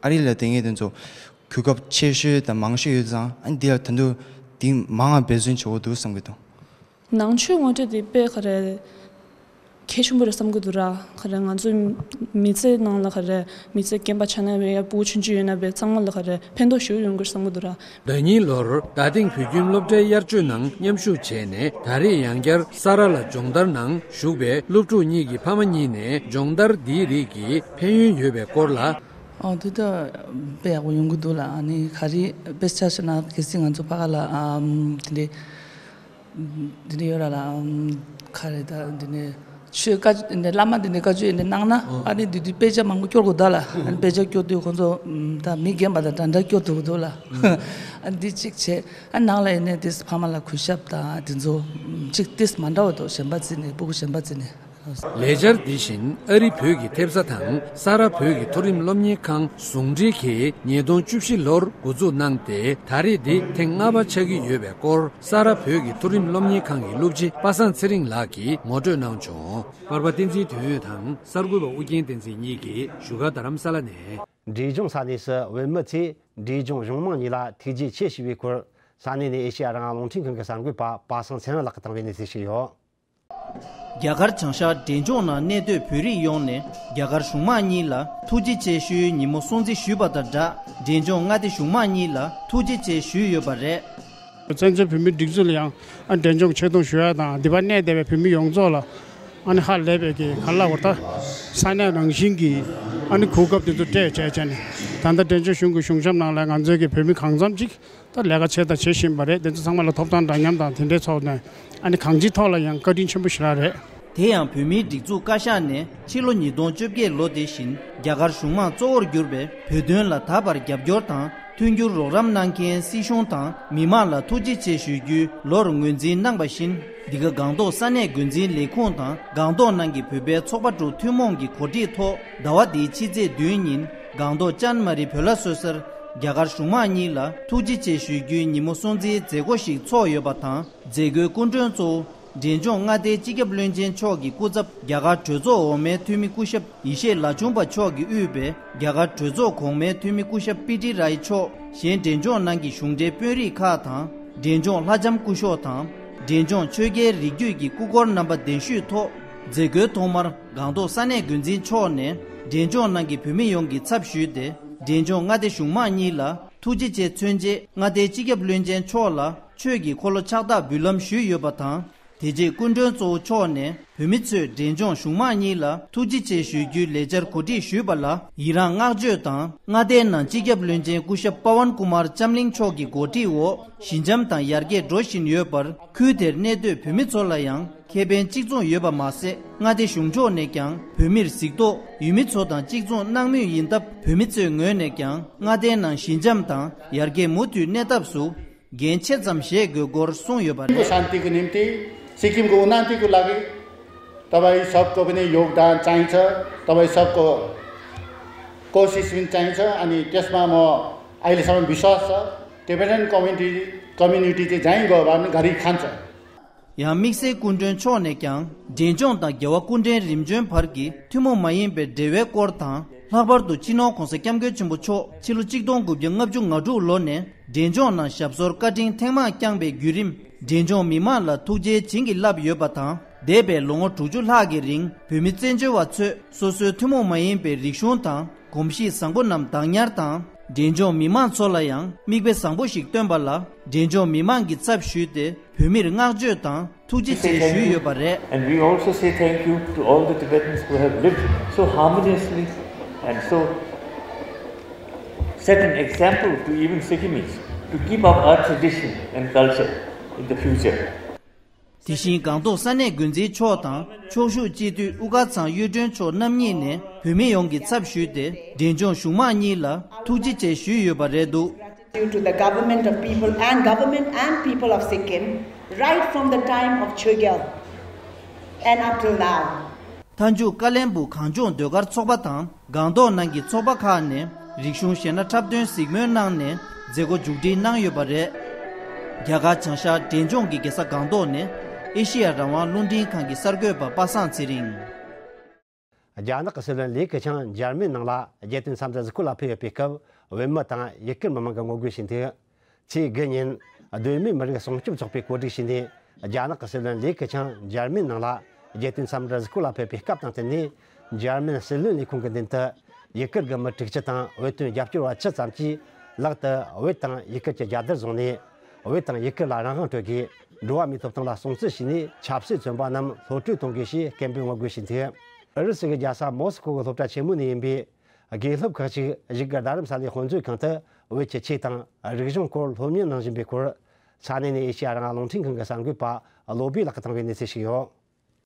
ཨ་རི་ལ་བསྡད་མཁན་དེ་ཚོ་གོ་སྐབས་ཆེ་ཤོས་དང་མང་ཤོས་ཡོད་ཙང་། ཨ་འདི་ལ་ད་དུང་འདི་མང་ང་འབད་བརྩོན་བྱེད་དགོས་འདུག་བསམ་གྱི་འདུག་ནང་ཆོས་ངོ་སྤྲོད་དེ་དཔེ་ག་རེ་གལ་ཆེན་པོ་རེད་བསམ་གྱི་འདུག་ར། ག་རེ་ང་ཚོའི་མི་ཚེ་ནང་ལ་ག་རེ་མི་ཚེ་རྒན་པ་ཆགས་ན་བས་ཡ་ཕྲུ་གུ་ཆུང་ཆུང་ཡོད་ན་བས་ཚང་མ་ལ་ག་རེ་ཕན་ཐོགས་ཞེ་པོ་ཡོང་གི་རེད་བསམ་གྱི་འདུག་ར། ཟླ་ཉིན་ལོར་ད་ཐེངས་བོད་ཁྱིམ་སློབ་གྲྭའི་དབྱར་གཅོད་ནང་མཉམ་ཞུགས་བྱས་ནས། ད་རེས་ཡང་བསྐྱར་ས་ར་ལ་སྦྱོང་བརྡར་ནང་ཞུགས་པའི་སློབ་ཕྲུག་གཉིས་ཀྱི་ཕ་མ་གཉིས་ནས་སྦྱོང་བརྡར་འདིའི་རིགས་ཀྱི་ཕན་ཡོན་ཡོད་པའི་སྐོར་ལ། ཨོ་དེ་ད་དཔེ་ཡག་པོ་ཡོང་གི་འདུག་ལ། ཨ་ནི་ག་རེ་དཔེ་ཆ་བཞག་ན་གལ་སྲིད་ང་ཚོ་ཕ་ག་ལ་ཨམ་དེ་འདྲའི་འདི་འདྲ་ཡོད་ར་ལ། ཨམ་ག་རེ་ད་འདི་ནས་ཆོས་བཀའ་འདི་བླ་མ་འདི་ནས་བཀའ་ཆོས་འདི་གནང་ན། ཨ་ནི་འདི་དུས་དཔེ་ཆ་མང་པོ་སྐྱོར་དགོས་ད་ལ། ཨ་ནི་དཔེ་ཆ་སྐྱོར་དུས་ཁོང་ཚོ་ཨམ་ད་མི་རྒན་པ་དང་འདྲ་འདྲ་སྐྱོར་ཐུབ་ཀྱི་འདུག་ལ། ཨ་འདི་གཅིག་བྱས། ཨ་ནང་ལ་ཡིན་ནས་དེ་ཕ་མ་ལ་གུས་ཞབས་དང་དེ་ཚོ་གཅིག་དེ་མ་འདྲ་བ་འདུག་གཞན་པ་བརྩིས་ནས་ཕྲུ་གུ་གཞན་པ་བརྩིས་ནས། ལས་འཆར་འདི་བཞིན་ཨ་རི་བོད་ཀྱི་ཐེབས་རྩ་དང་ས་ར་བོད་ཀྱི་མཐོ་རིམ་སློབ་གཉེར་ཁང་ཟུང་འབྲེལ་གྱིས་ཉིས་སྟོང་བཅུ་བཞི་ལོར་འགོ་འཛུགས་གནང་སྟེ། ད་རེས་འདི་ཐེངས་ལྔ་པ་ཆགས་ཀྱི་ཡོད་པའི་སྐོར་ས་ར་བོད་ཀྱི་མཐོ་རིམ་སློབ་གཉེར་ཁང་གི་སློབ་སྤྱི་པ་སངས་ཚེ་རིང་ལགས་ཀྱིས་ངོ་སྤྲོད་གནང་བྱུང་། པར་པ་བསྟན་འཛིན་དོན་ཡོད་དང་གསར་འགོད་པ་ཨུ་རྒྱན་བསྟན་འཛིན་གཉིས་ཀྱིས་བཞུགས་སྒར་རྡ་རམ་ས་ལ་ནས། འབྲས་ལྗོངས་ས་གནས་སུ་བོད་མི་ཚོས་འབྲས་ལྗོངས་གཞུང་དམངས་གཉིས་ལ་ཐུགས་རྗེ་ཆེ་ཞུ་བའི་སྐོར། ས་གནས་ནས་ཨེ་ཤེ་ཡ་རང་དབང་རླུང་འཕྲིན་ཁང་གི་གསར་འགོད་པ་པ་སངས་ཚེ་རིང་ལགས་ཀྱིས་བཏང་བའི་གནས་ཚུལ་ཞིག་ཡོད། རྒྱ་གར་བྱང་ཤར་འབྲས་ལྗོངས་ནང་གནས་སྡོད་བོད་རིགས་ཡོངས་ནས་རྒྱ་གར་གཞུང་དམངས་གཉིས་ལ་ཐུགས་རྗེ་ཆེ་ཞུའི་ཉིན་མོ་སྲུང་བརྩི་ཞུས་པ་དང་སྦྲགས། འབྲས་ལྗོངས་མངའ་སྡེ་གཞུང་དམངས་གཉིས་ལ་ཐུགས་རྗེ་ཆེ་ཞུས་ཡོད་པ་རེད། བཙན་བྱོལ་བོད་མིའི་སྒྲིག་འཛུགས་ལ་ཡང་ཨ་འབྲས་ལྗོངས་ཆེ་མཐོང་ཞུ་ཡ་དང་། འདི་པར་གནས་བསྡད་པའི་བོད་མི་ཡོངས་རྫོགས་ལ་ཨ་ནི་ཧ་ལས་པའི་གི་ག་ལ་བར་ད་ས་གནས་རང་བཞིན་གྱི་ཨ་ནི་གོ་སྐབས་དེ་ཚོ་སྤྲད་བྱས་བྱས་ནས། ད་ལྟ་འབྲས་ལྗོངས་གཞུང་གི་གཞུང་ཞབས་ནང་ལ་ང་ཚོའི་གི་བོད་མི་གང་འཚམ་ཅིག་ད་ལས་ཀ་བྱས་དང་བྱེད་བཞིན་པ་རེད། དེ་ཚོ་ཚང་མ་ལ་ཐོབ་ཐང་འདྲ་མཉམ་དང་དེ་འདྲའི་ཐོག་ནས་ཨ་ནི་གང་ཅིའི་ཐོག་ལ་ཡང་བཀའ་དྲིན་ཆེན་པོ་ཞེ་དྲག་རེད། དེ་ཡང་བོད་མིའི་སྒྲིག་འཛུགས་བཀའ་ཤག་ནས་ཕྱི་ལོ་ཉིས་སྟོང་བཅོ་བརྒྱད་ལོ་དེ་བཞིན་རྒྱ་གར་གཞུང་དམངས་གཙོ་བོར་གྱུར་པའི་བོད་དོན་ལ་ད་བར་རྒྱབ་སྐྱོར་དང་མཐུན་འགྱུར་རོགས་རམ་གནང་མཁན་སྲིད་གཞུང་དང་མི་མང་ལ་ཐུགས་རྗེ་ཆེ་ཞུ་རྒྱུའི་ལོར་ངོས་འཛིན་གནང་པ་བཞིན། འདི་ག་སྒང་ཏོག་ས་གནས་འགོ་འཛིན་ལས་ཁུངས་དང་སྒང་ཏོག་ནང་གི་བོད་པའི་ཚོགས་པ་དྲུག་ཐུན་མོང་གི་གོ་སྒྲིག་ཐོག་ཟླ་བ་འདིའི་ཕྱི་ཚེས་བདུན་ཉིན་སྒང་ཏོག་ཅན་མ་རི་བོད་ལྭ་བཟོ་སར་རྒྱ་གར་གཞུང་དམངས་གཉིས་ལ་ཐུགས་རྗེ་ཆེ་ཞུ་རྒྱུའི་ཉིན་མོ་སྲུང་བརྩིའི་མཛད་སྒོ་ཞིག་ཚོགས་ཡོད་པ་དང་། མཛད་སྒོའི་སྐུ་མགྲོན་གཙོ་བོ་འབྲས་ལྗོངས་མངའ་སྡེའི་སྤྱི་ཁྱབ་བློན་ཆེན་མཆོག་གི་སྐུ་ཚབ་རྒྱ་གར་གྲོས་ཚོགས་འོག་མའི་འཐུས་མི་སྐུ་ཞབས་ཡེ་ཤེས་ལ་ཆུང་པ་མཆོག་གིས་དབུས་པའི་རྒྱ་གར་གྲོས་ཚོགས་གོང་མའི་འཐུས་མི་སྐུ་ཞབས་པི་ཏི་རའི་མཆོག་གཞན་འབྲས་ལྗོངས་ནང་གི་གཞུང་འབྲེལ་དཔོན་རིགས་ཁག་དང་། འབྲས་ལྗོངས་ལྷ་ལྕམ་སྐུ་ཞབས་དང་། འབྲས་ལྗོངས་ཆོས་རྒྱལ་རིགས་རྒྱུད་ཀྱི་སྐུ་འཁོར་རྣམ་པ་གདན་ཞུས་ཐོག་མཛད་སྒོའི་ཐོག་མར་སྒང་ཏོག་ས་གནས་འགོ་འཛིན་མཆོག་ནས་འབྲས་ལྗོངས་ནང་གི་བོད་མི་ཡོངས་ཀྱི་ཚབ་ཞུས་ཏེ། འབྲས་ལྗོངས་མངའ་སྡེ་གཞུང་དམངས་གཉིས་ལ་ཐུགས་རྗེ་ཆེ་མཚོན་ཆེད་མངའ་སྡེའི་སྤྱི་ཁྱབ་བློན་ཆེན་མཆོག་ལ་ཆོས་ཀྱི་འཁོར་ལོ་ཕྱག་རྟགས་འབུལ་ལམ་ཞུས་ཡོད་པ་དང་། དེ་རྗེས་སྐུ་མགྲོན་གཙོ་བོ་མཆོག་ནས་བོད་མི་ཚོས་འབྲས་ལྗོངས་གཞུང་དམངས་གཉིས་ལ་ཐུགས་རྗེ་ཆེ་ཞུ་རྒྱུའི་ལས་འཆར་གོ་སྒྲིག་ཞུས་པ་ལ་ཡི་རངས་བསྔགས་བརྗོད་དང་། མངའ་སྡེའི་ནང་སྤྱི་ཁྱབ་བློན་ཆེན་སྐུ་ཞབས་པ་ཝན་ཀུ་མར་ལྕམ་གླིང་མཆོག་གི་གོ་སྒྲིག་འོག་ཞི་འཇམ་དང་ཡར་རྒྱས་འགྲོ་བཞིན་ཡོད་པར། ཁུལ་དེར་གནས་སྡོད་བོད་མི་ཚོ་ལ་ཡང་ཁེ་ཕན་གཅིག་མཚུངས་ཡོད་པ་མ་ཟད། མངའ་སྡེ་གཞུང་ཕྱོགས་ནས་ཀྱང་བོད་མིར་གཟིགས་རྟོག་ཡུལ་མི་ཚོ་དང་གཅིག་མཚུངས་གནང་མུས་ཡིན་སྟབས། བོད་མི་ཚོའི་ངོས་ནས་ཀྱང་མངའ་སྡེའི་ནང་ཞི་འཇམ་དང་ཡར་རྒྱས་མུ་མཐུད་གནས་ཐབས་སུ་འགན་ཆེ་ཙམ་བཞེས་དགོས་སྐོར་གསུངས་ཡོད་པ་རེད། शान्तिको निम्ति, सिक्किमको उन्नतिको लागि तपाईँ सबको पनि योगदान चाहिन्छ। तपाईँ सबको कोसिस पनि चाहिन्छ। अनि त्यसमा म अहिलेसम्म विश्वास छ, टिबेटन कम्युनिटी, कम्युनिटी चाहिँ जहीँ गयो भने पनि गरी खान्छ। ཡང་དམིགས་བསལ་སྐུ་མགྲོན་མཆོག་ནས་ཀྱང་འབྲས་ལྗོངས་དང་རྒྱལ་བ་སྐུ་ཕྲེང་རིམ་བྱོན་བར་གྱི་ཐུན་མོང་མ་ཡིན་པའི་འབྲེལ་བའི་སྐོར་དང་། ལྷག་པར་དུ་སྤྱི་ནོར་༧གོང་ས་༧སྐྱབས་མགོན་ཆེན་པོ་མཆོག་ཕྱི་ལོ་ཆིག་སྟོང་དགུ་བརྒྱ་ལྔ་བཅུ་ང་དྲུག་ལོ་ནས་འབྲས་ལྗོངས་ནང་ཞབས་སོར་བཀའ་དྲིན་ཐེངས་མང་བསྐྱངས་པའི་བརྒྱུད་རིམ། འབྲས་ལྗོངས་མི་མང་ལ་ཐུགས་རྗེའི་བྱིན་གྱིས་བརླབས་ཡོད་པ་དང་། འདས་པའི་ལོ་ངོ་དྲུག་ཅུ་ལྷག་གི་རིང་བོད་མི་བཙན་བྱོལ་བ་ཚོས་སོ་སོའི་ཐུན་མོང་མ་ཡིན་པའི་རིག་གཞུང་དང་། གོམས་གཤིས་བཟང་པོ་རྣམས་བདག་ཉར་དང་། འབྲས་ལྗོངས་མི་མང་ཚོ་ལ་ཡང་མིག་དཔེ་བཟང་པོ་ཞིག་སྟོན་པ་ལ། འབྲས་ལྗོངས་མི་མང་གི་ཚབ་ཞུས་ཏེ་བོད་མིར་བསྔགས་བརྗོད་དང་ཐུགས་རྗེ་ཆེ་ཞུས་ཡོད་པ་རེད། And we also say thank you to all the Tibetans who have lived so harmoniously and so set an example to even Sikkimese to keep up our tradition and culture in the future. དེ་བཞིན་སྒང་ཏོག་ས་གནས་འགོ་འཛིན་མཆོག་དང་ཕྱོགས་བཞུགས་སྤྱི་འཐུས་དབུ་དཀར་ཚང་གཡུ་སྒྲོན་མཆོག་རྣམ་གཉིས་ནས་བོད་མི་ཡོངས་ཀྱི་ཚབ་ཞུས་ཏེ། འབྲས་ལྗོངས་གཞུང་མང་གཉིས་ལ་ཐུགས་རྗེ་ཆེ་ཞུས་ཡོད་པ་རེད་འདུག། Due to the government of people and government and people of Sikkim, right from the time of Chogyal and up till now. མཐའ་མཇུག་ཀ་བློན་སྦུག་གངས་ལྗོངས་ཟློས་གར་ཚོགས་པ་དང་སྒང་ཏོག་ནང་གི་ཚོགས་པ་ཁག་ནས་རིག་གཞུང་གཞས་སྣ་འཁྲབ་སྟོན་གཟིགས་མོལ་གནང་ནས་མཛད་སྒོ་མཇུག་སྒྲིལ་གནང་ཡོད་པ་རེད། རྒྱ་གར་བྱང་ཤར་འབྲས་ལྗོངས་ཀྱི་རྒྱལ་ས་སྒང་ཏོག་ནས་ཨེ་ཤེ་ཡ་རང་དབང་རླུང་འཕྲིན་ཁང་གི་གསར་འགོད་པ་པ་སངས་ཚེ་རིང་། རྒྱ་ནག་གི་སྲིད་བློན་ལི་ཁེ་ཆང་འཇར་མན་ནང་ལ་རྒྱལ་དོན་འཚམས་འདྲི་གཟིགས་སྐོར་ལ་ཕེབས་ཡོད་པའི་སྐབས། བོད་མི་དང་ཡུ་གུར་མི་མང་གིས་ངོ་རྒོལ་བྱས་འདུག། ཚེས་དགུ་ཉིན་གདོད་མའི་མི་རིགས་སྲུང་སྐྱོབ་ཚོགས་པས་གོ་སྒྲིག་བྱས་ནས། རྒྱ་ནག་གི་སྲིད་བློན་ལི་ཁེ་ཆང་འཇར་མན་ནང་ལ་རྒྱལ་དོན་འཚམས་འདྲི་གཟིགས་སྐོར་ལ་ཕེབས་པའི་སྐབས་དང་བསྟུན་ནས། འཇར་མན་སྲིད་བློན་ལས་ཁུངས་ཀྱི་མདུན་དུ་ཡུ་གུར་གྱི་མི་དྲུག་ཅུ་དང་བོད་དོན་རྒྱབ་སྐྱོར་བ་བཅུ་ཙམ་གྱིས་ལག་ཏུ་བོད་དང་ཡུ་གུར་གྱི་རྒྱལ་དར་བཟུང་ནས། བོད་དང་ཡུ་གུར་ལ་རང་དབང་སྤྲོད་དགོས། འགྲོ་བ་མིའི་ཐོབ་ཐང་ལ་སྲུང་བརྩི་བྱས་ནས། ཆབ་སྲིད་བཙོན་པ་རྣམས་གློད་བཀྲོལ་གཏོང་དགོས་ཞེས་སྐད་འབོད་ངོ་རྒོལ་བྱས་འདུག། ཨུ་རུ་སུ་གི་རྒྱལ་ས་མོ་སི་ཁོ་གི་སློབ་གྲྭ་ཆེན་མོ་ནས་ཡིན་པའི་དགེ་སློབ་ཁག་ཅིག་བཞུགས་སྒར་རྡ་རམ་ས་ལའི་དཔེ་མཛོད་ཁང་དུ་བོད་ཀྱི་ཆོས་དང་རིག་གཞུང་སྐོར་སློབ་གཉེར་གནང་བཞིན་པའི་སྐོར། ས་གནས་ནས་ཨེ་ཤེ་ཡ་རང་དབང་རླུང་འཕྲིན་ཁང་གི་གསར་འགོད་པ་བློ་བྷེ་ལགས་ཀྱིས་བཏང་བའི་གནས་ཚུལ་ཞིག་ཡོད།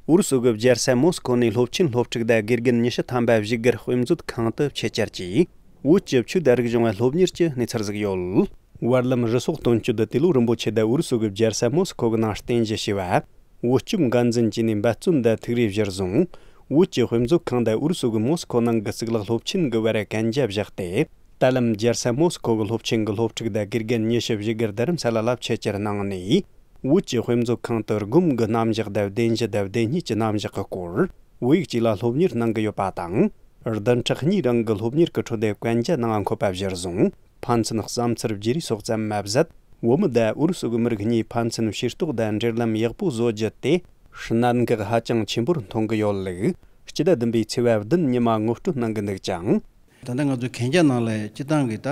ཨུ་རུ་སུ་གི་རྒྱལ་ས་མོ་སི་ཁོ་ནས་སློབ་ཆེན་སློབ་ཕྲུག་དང་དགེ་རྒན་ཉི་ཤུ་ཐམ་པ་བཞུགས་སྒར་དཔེ་མཛོད་ཁང་དུ་ཆེད་བཅར་གྱིས། བོད་ཀྱི་ཆོས་དང་རིག་གཞུང་བ་སློབ་གཉེར་གྱི་གནས་ཚུལ་གཟིགས་ཡོད། བར་ལམ་རུ་སོག་སྟོན་སྤྱོད་དེ་ལོ་རིན་པོ་ཆེ་དང་ཨུ་རུ་སུ་གི་རྒྱལ་ས་མོ་སི་ཁོ་གི་ནང་རྟེན་གཞི་བྱས་པ། བོད་སྐྱོབ་འགན་འཛིན་བཅས་ནས་འབད་བརྩོན་དང་ཐུགས་རེ་གཞིར་བཟུང་། བོད་ཀྱི་དཔེ་མཛོད་ཁང་དང་ཨུ་རུ་སུ་གི་མོ་སི་ཁོ་ནང་གི་གཙུག་ལག་སློབ་ཆེན་གྱི་བར་གན་རྒྱ་བཞག་སྟེ། ད་ལམ་རྒྱལ་ས་མོ་སི་ཁོ་གི་སློབ་ཆེན་གྱི་སློབ་ཕྲུག་དང་དགེ་རྒན་ཉི་ཤུ་བཞུགས་སྒར་རྡ་རམ་ས་ལ་ལ་ཆེད་བཅར་གནང་ནས། བོད་ཀྱི་དཔེ་མཛོད་ཁང་དུ་སྒོམ་གྱི་རྣམ་གཞག་དང་བདེན་བཞི་དང་བདེན་གཉིས་ཀྱི་རྣམ་གཞག་གི་སྐོར་བོད་ཡིག་ཅིག་ལ་སློབ་གཉེར་གནང་གི་ཡོད་པ་དང་། བདུན་ཕྲག་གཉིས་རིང་གི་སློབ་གཉེར་གྱི་ཁྲོད་དུ་གན་རྒྱ་གནང་བ་འཁོད་པ་གཞིར་བཟུང་། ཕན་ཚུན་བསམ་ཚུལ་བརྗེ་རེས་སོགས་ཙམ་མ་ཟད། བོད་མི་དང་ཨུ་རུ་སུ་གི་མི་རིགས་གཉིས་ཕན་ཚུན་ཤེས་རྟོགས་དང་འབྲེལ་ལམ་ཡག་པོ་བཟོ་རྒྱུ་དེ་གནད་འགག་ཧ་ཅང་ཆེན་པོར་མཐོང་གི་ཡོད་ལུགས། སྤྱི་ཟླ་བདུན་པའི་ཚེས་པ་བདུན་ཉི་མ་ངོ་སྤྲོད་གནང་གི་འདུག་ཅིང་། ད་ལྟ་ང་ཚོ་གན་རྒྱ་ནང་ལ་སྤྱི་བཏང་གི་ད་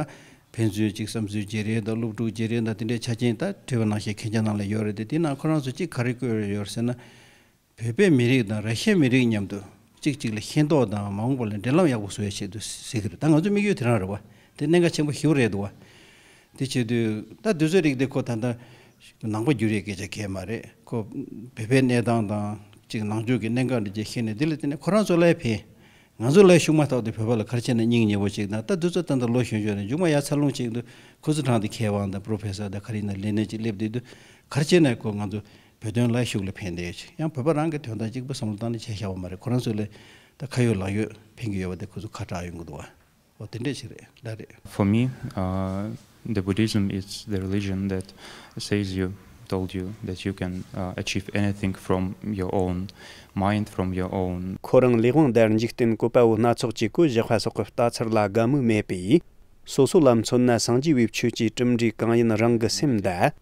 ཕན་ཚུན་གཅིག་བསམ་ཚུལ་བརྗེ་རེས་དང་སློབ་ཕྲུག་བརྗེ་རེས་དང་དེ་འདྲའི་ཆ་རྐྱེན་ད་བྲིས་པ་ནང་བཞིན་གན་རྒྱ་ནང་ལ་ཡོད་རེད་དེ། དེ་ནང་ཁོ་རང་ཚོ་གཅིག་ག་རེ་བཀོད་ཡོད་ཟེར་ན། བོད་པའི་མི་རིགས་དང་ར་ཤའི་མི་རིགས་མཉམ་དུ་གཅིག་གཅིག་ལ་ཤེས་རྟོགས་དང་མ་འོངས་པ་ལ་འབྲེལ་ལམ་ཡག་པོ་བཟོ་ཡ་ཆེད་དུ་ཟེར་གི་རེད། ད་ང་ཚོའི་དམིགས་ཡུལ་དེ་རང་རེད་བ། དེ་གནད་འགག་ཆེན་པོ་ཞེ་པོ་རེད་འདུག་བ། དེ་བྱེད་དུས་ད་དུས་ཚོད་རིགས་དེ་ཁོ་ད་ལྟ་ནང་པ་བསྒྱུར་ཡའི་སྐད་ཆ་གང་ཡང་མ་རེད། ཁོ་བོད་པའི་གནས་སྟངས་དང་གཅིག་ནང་ཆོས་ཀྱི་གནད་འགག་འདི་གཅིག་ཤེས་ནས་དེ་ལ་བརྟེན་ནས་ཁོ་རང་ཚོ་ལ་ཕན། ང་ཚོ་ལ་ཤུགས་མ་ཐོགས་ཏེ་བོད་པ་ལ་ག་རེ་བྱས་ན་སྙིང་ཉེ་པོ་ཅིག་དང་། ད་དུས་ཚོད་ད་ལྟ་ལོ་གཞོན་གཞོན་རེད། མཇུག་མ་ཡར་འཚར་ལོངས་ཅིག་འདུག། ཁོ་ཚོ་དྲང་དེ་མཁས་དབང་དང་པྲོ་ཕེ་སར་དང་ག་རེ་ཡིན་ན་ལས་སྣེ་ཅིག་སླེབས་བསྡད་དུས་ག་རེ་བྱས་ན་ཁོ་ང་ཚོ་བོད་དོན་ལ་ཤུགས་ལ་ཕན་བསྡད་ཡོད་ཅིག། ཡང་བོད་པ་རང་གི་དོན་དག་གཅིག་པུ་བསམ་བློ་བཏང་ནས་བྱས་བཞག་པ་མ་རེད། ཁོ་རང་ཚོ་ལ་ད་ཁ་ཡོད་ལག་ཡོད་ཕན་གྱི་ཡོད་པ་དེ་ཁོ་ཚོ་ཁ་གྲག་ཡོང་གི་འདུག་བ། འོ་དེ་འདྲས་ཞིག་རེད། ལགས་རེད། For me, uh, the Buddhism is the religion that says you, told you that you can uh, achieve anything from your own mind, from your own. ཁོ་རང་ལས་དབང་དང་འཇིག་རྟེན་བཀོད་པ་བོ་སྣ་ཚོགས་ཀྱི་བཀོད་བཞག་པ་སོགས་ཀྱི་ལྟ་ཚུལ་ལ་དགའ་མོས་མེད་པས། སོ་སོ་ལ་མཚོན་ན་སངས་རྒྱས་པའི་ཆོས་ཀྱི་གྲུབ་འབྲས་གང་ཡིན་རང་གི་སེམས་དང་།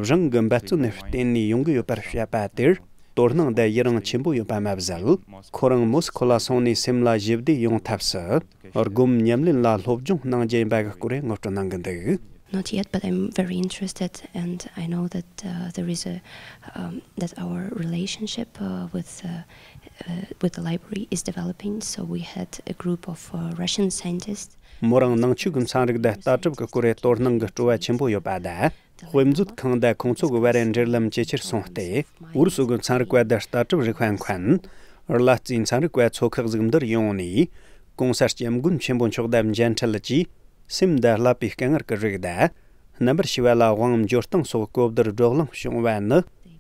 རང་གི་འབད་བརྩོན་ནི་བརྟེན་ནས་ཡོང་གི་ཡོད་པར་བཤད་པ་དེར་དོ་སྣང་དང་ཡི་རང་ཆེན་པོ་ཡོད་པ་མ་ཟད། ཁོ་རང་མོ་སི་ཁོ་ལ་སོང་ནས་སེམས་ལ་ཞི་བདེ་ཡོང་ཐབས་སུ་སྒོམ་ཉམས་ལེན་ལ་སློབ་སྦྱོང་གནང་རྒྱུ་ཡིན་པ་གི་སྐོར་ངོ་སྤྲོད་གནང་གི་འདུག། Not yet, but I'm very interested, and I know that uh, there is a um, that our relationship uh, with uh, uh, with the library is developing. So we had a group of uh, Russian scientists. མོ་རང་ནང་ཆོས་ཀྱི་ཚན་རིག་དང་ལྟ་གྲུབ་ཀྱི་སྐོར་དོ་སྣང་གི་སྤྲོ་བ་ཆེན་པོ་ཡོད་པ་དང་། དཔེ་མཛོད་ཁང་དང་ཁོང་ཚོ་གི་བར་འབྲེལ་ལམ་ཇེ་ཆེར་སོང་སྟེ། ཨུ་རུ་སུ་གི་ཚན་རིག་པ་དང་ལྟ་གྲུབ་རིག་པ་མཁན། ཀླད་རྩའི་ཚན་རིག་པ་ཚོ་ཁག་ཟིག་འདིར་ཡོང་ནས། གོང་ས་སྐྱབས་མགོན་ཆེན་པོ་མཆོག་དང་མཇལ་འཕྲད་ཀྱིས། སེམས་དང་ཀླད་པའི་དཀའ་ངལ་གྱི་རིགས་དང་། རྣམ་པར་ཤེས་པ་ལ་དབང་འབྱོར་སྟངས་སོགས་གོ་བསྡུར་བགྲོ་གླེང་བྱུང་བ་ནི།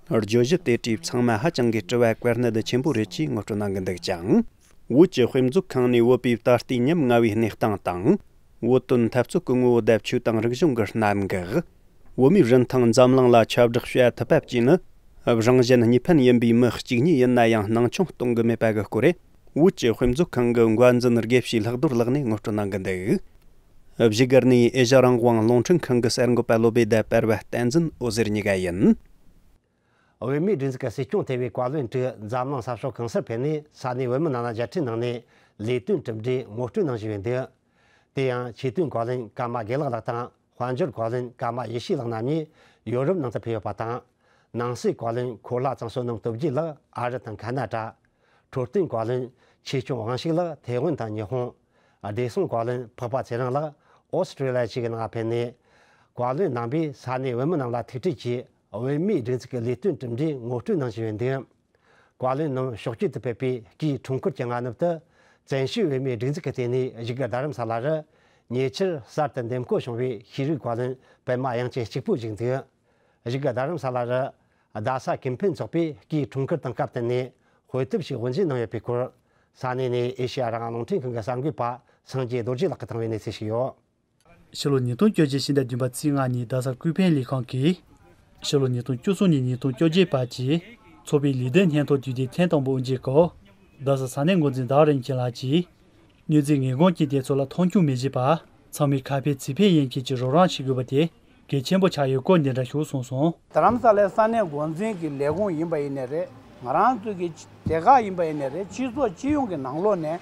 བརྗོད་གཞི་དེ་དུས་ཚང་མ་ཧ་ཅང་གི་དྲི་བ་བཀལ་གནད་ཆེན་པོ་རེད་ཅེས་ངོ་སྤྲོད་གནང་གི་འདུག་ཅིང་། བོད་ཀྱི་དཔེ་མཛོད་ཁང་ནས་བོད་པའི་ད་ལྟའི་ཉམ་ང་བའི་གནས་སྟངས་དང་། བོད་དོན་འཐབ་རྩོད་ཀྱི་ངོ་བོ་དང་ཆོས་དང་རིག་གཞུང་གི་གནད་འགག། བོད་མིའི་རིན་ཐང་འཛམ་གླིང་ལ་ཁྱབ་བསྒྲགས་བྱ་ཐུབ་པ་བཅས་ནི། རང་གཞན་གཉིས་ཕན་ཡིན་པའི་མི་གཅིག་གཉིས་ཡིན་ན་ཡང་སྣང་ཆུང་གཏོང་གི་མེད་པ་གི་སྐོར། བོད་ཀྱི་དཔེ་མཛོད་ཁང་གི་འགོ་འཛིན་དགེ་བཤེས་ལྷག་རྡོར་ལགས་ནས་ངོ་སྤྲོད་གནང་གི་འདུག། བཞུགས་སྒར་ནས་ཨེ་ཤ་རང་དབང་རླུང་འཕྲིན་ཁང་གི་གསར་འགོད་པ་བློ་བྷེ་དང་བར་བ་བསྟན་འཛིན་འོད་ཟེར་གཉིས་ཀ་ཡིན། བོད་མིའི་སྒྲིག་འཛུགས་ཀྱི་སྲིད་སྐྱོང་ཐེ་བའི་བཀའ་བློན་དྲུག་འཛམ་གླིང་ས་ཕྱོགས་གང་སར་ཕེབས་ནས་ས་གནས་བོད་མི་རྣམས་ལ་མཇལ་འཕྲད་གནང་ནས་ལས་དོན་གྲུབ་འབྲས་ངོ་སྤྲོད་གནང་བཞིན་ཡོད་འདུག། དེ་ཡང་ཆེས་མཐོའི་བཀའ་བློན་ཀརྨ་དགེ་ལེགས་ལགས་དང་དཔལ་འབྱོར་བཀའ་བློན་ཀརྨ་ཡེ་ཤེས་ལགས་རྣམ་གཉིས་ཡོ་རོབ་ནང་དུ་ཕེབས་ཡོད་པ་དང་། ནང་སྲིད་བཀའ་བློན་འཁོར་ལྷ་ཚང་བསོད་ནམས་སྟོབས་རྒྱས་ལགས་ཨ་རི་དང་ཁ་ན་ཌ། འཕྲོད་བསྟེན་བཀའ་བློན་ཆོས་སྐྱོང་དབང་ཕྱུག་ལགས་ཐའེ་ཝན་དང་ཉི་ཧོང་། བདེ་སྲུང་བཀའ་བློན་འཕགས་པ་ཚེ་རིང་ལགས་ཨོ་སི་ཀྲི་ལི་ཡ་བཅས་ཀྱི་ནང་ཕེབས་ནས། བཀའ་བློན་རྣམ་པས་ས་གནས་བོད་མི་རྣམས་ལ་ཐུག་འཕྲད་ཀྱིས་ བོད་མིའི་སྒྲིག་འཛུགས་ཀྱི་ལས་དོན་གྲུབ་འབྲས་ངོ་སྤྲོད་གནང་བཞིན་ཡོད་འདུག་བཀའ་བློན་རྣམས་ཕྱོགས་སྐྱོད་དུ་ཕེབས་པའི་སྐུའི་འཁྲུངས་སྐར་གྱི་སྔ་ནུབ་ཏུ། བཙན་བྱོལ་བོད་མིའི་སྒྲིག་འཛུགས་ཀྱི་ལྟེ་གནས་བཞུགས་སྒར་རྡ་རམ་ས་ལ་རུ། ཉེ་ཆར་གསར་དུ་འདེམས་བསྐོ་བྱུང་བའི་ཤེས་རིག་བཀའ་བློན་པད་མ་དབྱངས་ཅན་གཅིག་པུ་བཞུགས་འདུག་བཞུགས་སྒར་རྡ་རམ་ས་ལ་རུ། རྡ་ས་ཀུན་ཕན་ཚོགས་པས་སྐུའི་འཁྲུངས་སྐར་དང་སྐབས་བསྟུན་ནས་དཔེ་དེབ་ཞིག་དབུ་འབྱེད་གནང་ཡོད་པའི་སྐོར། ས་གནས་ནས་ཨེ་ཤེ་ཡ་རང་དབང་རླུང་འཕྲིན་ཁང་གི་གསར་འགོད་པ་སངས་རྒྱས་རྡོ་རྗེ་ལགས་ཀྱིས་བཏང་བའི་གནས་ཚུལ་ཞིག་ཡོད། ཕྱི་ལོ་ཉིས་སྟོང་བཅོ་བརྒྱད་ཕྱི་ཟླ་བདུན་པ་ཚེས་ལྔ་ཉིན་རྡ་ས་ཀུན་ཕན་ལས་ཁང་གིས། ཕྱི་ལོ་ཉིས་སྟོང་བཅུ་གསུམ་ནས་ཉིས་སྟོང་བཅོ་བརྒྱད་བར་གྱི་ཚོགས་པའི་ལས་དོན་སྙན་ཐོ་དུས་དེབ་ཐེངས་དང་པོ་དབུ་འབྱེད་སྐབས། རྡ་ས་ས་གནས་འགོ་འཛིན་ཟླ་བ་རིན་ཆེན་ལགས་ཀྱིས། མྱོས་རྫས་ངན་གོང་ཅན་དེ་ཚོ་ལ་མཐོང་ཆུང་མི་བྱེད་པར། ཚང་མས་ཁ་ཕན་ཚིག་ཕན་ཡིན་མཁན་གྱི་རོགས་རམ་བྱེད་དགོས་པ་དེ་གལ་ཆེན་པོ་ཆགས་ཡོད་སྐོར་འདི་འདྲ་ཞུ་གསུངས་སོང་། རྡ་རམ་ས་ལའི་ས་གནས་འགོ་འཛིན་གྱི་ལས་ཁུངས་ཡིན་པ་ཡིན་ནའི་རེད། ང་རང་ཚོའི་གི་སྡེ་ཁག་ཡིན་པ་ཡིན་ནའི་རེད། སྤྱི་ཚོགས་སྤྱི་ཡོངས་ཀྱི་ནང་ལོགས་ནས་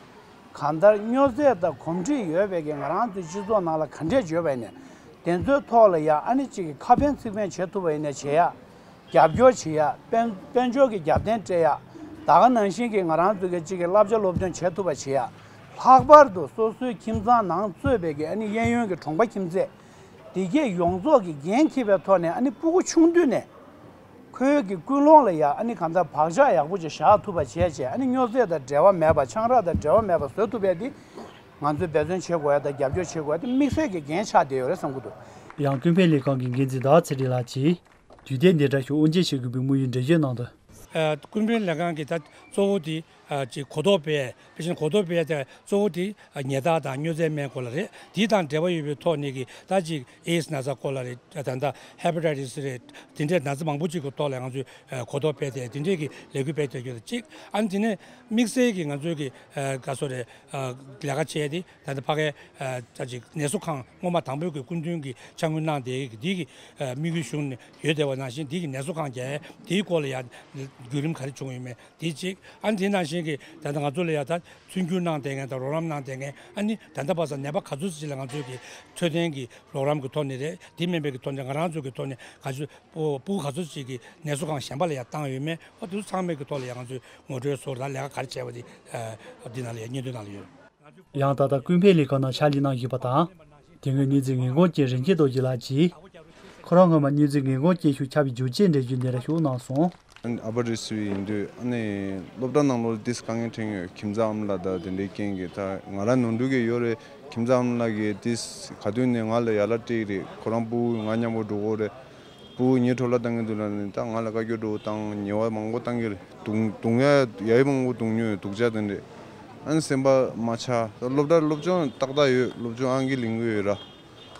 གང་ལྟར་མྱོས་རྫས་དང་གོམས་འདྲིས་ཡོད་པའི་གི་ང་རང་ཚོའི་སྤྱི་ཚོགས་ནང་ལ་ག་འདྲས་བརྗོད་པ་ཡིན་ནའི་དེ་ཚོའི་ཐོག་ལ་ཡ་ཨ་ནི་གཅིག་གི་ཁ་ཕན་ཚིག་ཕན་བྱེད་ཐུབ་པ་ཡིན་ནའི་བྱེད་ཡ། རྒྱབ་སྐྱོར་བྱེད་ཡ། དཔལ་དཔལ་འབྱོར་གྱི་རྒྱབ་རྟེན་སྤྲད་ཡ། ད་ག་ནང་བཞིན་གྱི་ང་རང་ཚོའི་གི་གཅིག་གི་བསླབ་བྱ་སློབ་སྟོན་བྱེད་ཐུབ་པ་བྱེད་ཡ། ལྷག་པར་དུ་སོ་སོའི་ཁྱིམ་ཚང་ནང་གཙོས་པའི་གི་ཨ་ནི་གཡས་གཡོན་གྱི་གྲོང་པ་ཁྱིམ་མཚེས། དེ་གས་ཡོངས་རྫོགས་ཀྱི་འགན་འཁྱེར་བའི་ཐོག་ནས་ཨ་ནི་སྤུ་གུ་ཆུང་དུས་ནས་ཁོའི་གི་ཀུན་སློང་ལ་ཡ་ཨ་ནི་གང་ལྟར་བག་ཆགས་ཡག་པོ་ཅིག་བཞག་ཐུབ་པ་བྱས་བྱས། ཨ་ནི་མྱོས་རྫས་དང་འབྲེལ་བ་མེད་པ། ཆང་རག་དང་འབྲེལ་བ་མེད་པ་བཟོ་ཐུབ་པའི་དེ་ང་ཚོས་འབད་བརྩོན་བྱེད་དགོས་ཡ་དང་རྒྱབ་སྐྱོར་བྱེད་དགོས་ཡ་དེ་དམིགས་བསལ་གྱི་འགན་ཆགས་བསྡད་ཡོད་རེད་བསམ་གྱི་འདུག་ཡང་ཀུན་ཕན་ལས་ཁང་གི་འགན་འཛིན་ཟླ་བ་ཚེ་རིང་ལགས་ཀྱིས། དུས་དེབ་འདི་འདྲ་ཞིག་དབུ་འབྱེད་བྱེད་དགོས་པའི་དམིགས་ཡུལ་འགྲེལ་བརྗོད་གནང་དོན། ཨ། ཀུན་ཕན་ལས་ཁང་གི་ད་གཙོ་བོ་དེ། ཨ། ཅིག་གོ་རྟོགས་སྤེལ། དཔེ་ཆ་ནི་གོ་རྟོགས་སྤེལ་ཏེ་གཙོ་བོ་དེ། ཨ། ཉལ་ཐག་དང་མྱོས་རྫས་སྨན་སྐོར་ལ་རེད། དེ་དང་འབྲེལ་བ་ཡོད་པའི་ཐོག་ནས་ཀྱི་ད་ཅིག་ཨེ་ཌི་སི་ན་ཚ་སྐོར་ལ་རེད། ད་ལྟ་ཧེ་པ་ཊའི་ཊི་སི་རེད། དེ་འདྲའི་ན་ཚ་མང་པོ་ཅིག་གི་ཐོག་ལ་ང་ཚོས། ཨ། གོ་རྟོགས་སྤེལ་ཏེ་དེ་འདྲའི་གི་ལས་འགུལ་སྤེལ་ཏེ་ཡོད་ཅིག་ཨ་ནི་དེ་ནས་དམིགས་བསལ་གྱི་ང་ཚོའི་གི། ཨ། ག་སོ་རེད། ཨ། ལས་ཀ་བྱས་ཏེ་ད་ལྟ་ཕ་གའི། ཨ། ད་ཅིག་ནད་གསོ་ཁང་སྔོན་མ་དང་པོའི་གི་སྐུ་མདུན་གྱི་ཕྱག་དངུལ་གནང་དེ་འདི་གི། ཨ། དམིགས་ཡུལ་གཞུང་ནས་ཡོད་བསྡད་པ་ནང་བཞིན་འདི་གི་ནད་གསོ་ཁང་རྒྱག་ཡས་དེའི་སྐོར་ལ་ཡང་བརྒྱུད་རིམ་ག་རེ་བྱུང་ཡོད་མེད་དེ་གཅིག་ཨ་ནི་དེ་ནང་བཞིན་གྱི་ད་ལྟ་ང་ཚོ་ལ་ཡང་ད་མཐུན་འགྱུར་གནང་བསྡད་མཁན་དང་རོགས་རམ་གནང་བསྡད་མཁན། ཨ་ནི་ད་ལྟ་བར་སང་ནད་པ་ག་ཚོད་ཅིག་ལ་ང་ཚོའི་གི་འཕྲོད་བསྟེན་གྱི་རོགས་རམ་གྱི་ཐོག་ནས་རེད། དེ་མིན་པའི་གི་ཐོག་ནས་ང་རང་ཚོ་གི་ཐོག་ནས་ག་ཚོད་སྤུ་སྤུ་གུ་ག་ཚོད་ཅིག་གི་ནད་གསོ་ཁང་གཞན་པ་ལ་ཡང་བཏང་ཡོད་མེད། ཨ། དེ་ཚོ་ཚང་མའི་གི་ཐོག་ལ་ཡང་ང་ཚོས་ངོ་སྤྲོད་བཟོ་དང་ལས་ཀ་ག་རེ་བྱས་པ་དེ། ཨ། འདི་ནང་ལ་ཡང་སྙན་ཐོའི་ནང་ལ་ཡོད། ཡང་ད་ལྟ་ཀུན་ཕན་ལས་ཁང་ནང་ཕྱག་ལས་གནང་བཞིན་པ་དང་། དེ་སྔོན་མྱོས་རྫས་ངན་གོང་ཅན་རིན་ཆེན་རྡོ་རྗེ་ལགས་ཀྱིས། ཁོ་རང་སྔོན་མ་མྱོས་རྫས་ངན་གོང་ཅན་ཞིག་ཆགས་པའི་རྒྱུ་རྐྱེན་འགྲེལ་བརྗོད་འདི་འདྲ་ཞིག་གནང་སོང་། ཨ་ནི་ཨ་པར་རི་སི་བྷི་ཡིན་དུས། ཨ་ནི་སློབ་གྲྭ་ནང་ལོགས་ཏོག་ཙམ་དཀའ་ངལ་འཕྲད་ཡོད། ཁྱིམ་ཚང་ཨ་མ་ལགས་དང་དེ་འདྲའི་རྐྱེན་གྱིས། ད་ང་རང་ནོར་འཁྲུལ་གྱི་ཡོད་རེད། ཁྱིམ་ཚང་ཨ་མ་ལགས་ཀྱིས་ཏོག་ཙམ་ག་དུས་ནས་ང་ལ་ཡ་ལ་སྤྲད་ཀྱི་རེད། ཁོ་རང་སྤུ་གུ་ང་མཉམ་པོ་འགྲོ་གི་རེད། སྤུ་གུ་ངའི་འཕྲོ་བརླག་བཏང་གི་འདུག་ལབ་ནས་ད་ང་ལ་བཀའ་བཀྱོན་འདྲ་བོ་བཏང་། ཉེས་པ་མང་པོ་བཏང་གི་རེད། རྡུང་རྡུང་ཡ་ཡ་མང་པོ་རྡུང་མྱོང་ཡོད། སྡུག་ཅག་དེ་འདྲས། ཨ་ནི་སེམས་པ་མ་ཆགས། ད་སློབ་གྲྭར་སློབ་སྦྱོང་ཏག་ཏག་ཡོད། སློབ་སྦྱོང་ཨང་ཀི་ལེན་གྱི་ཡོད་ར།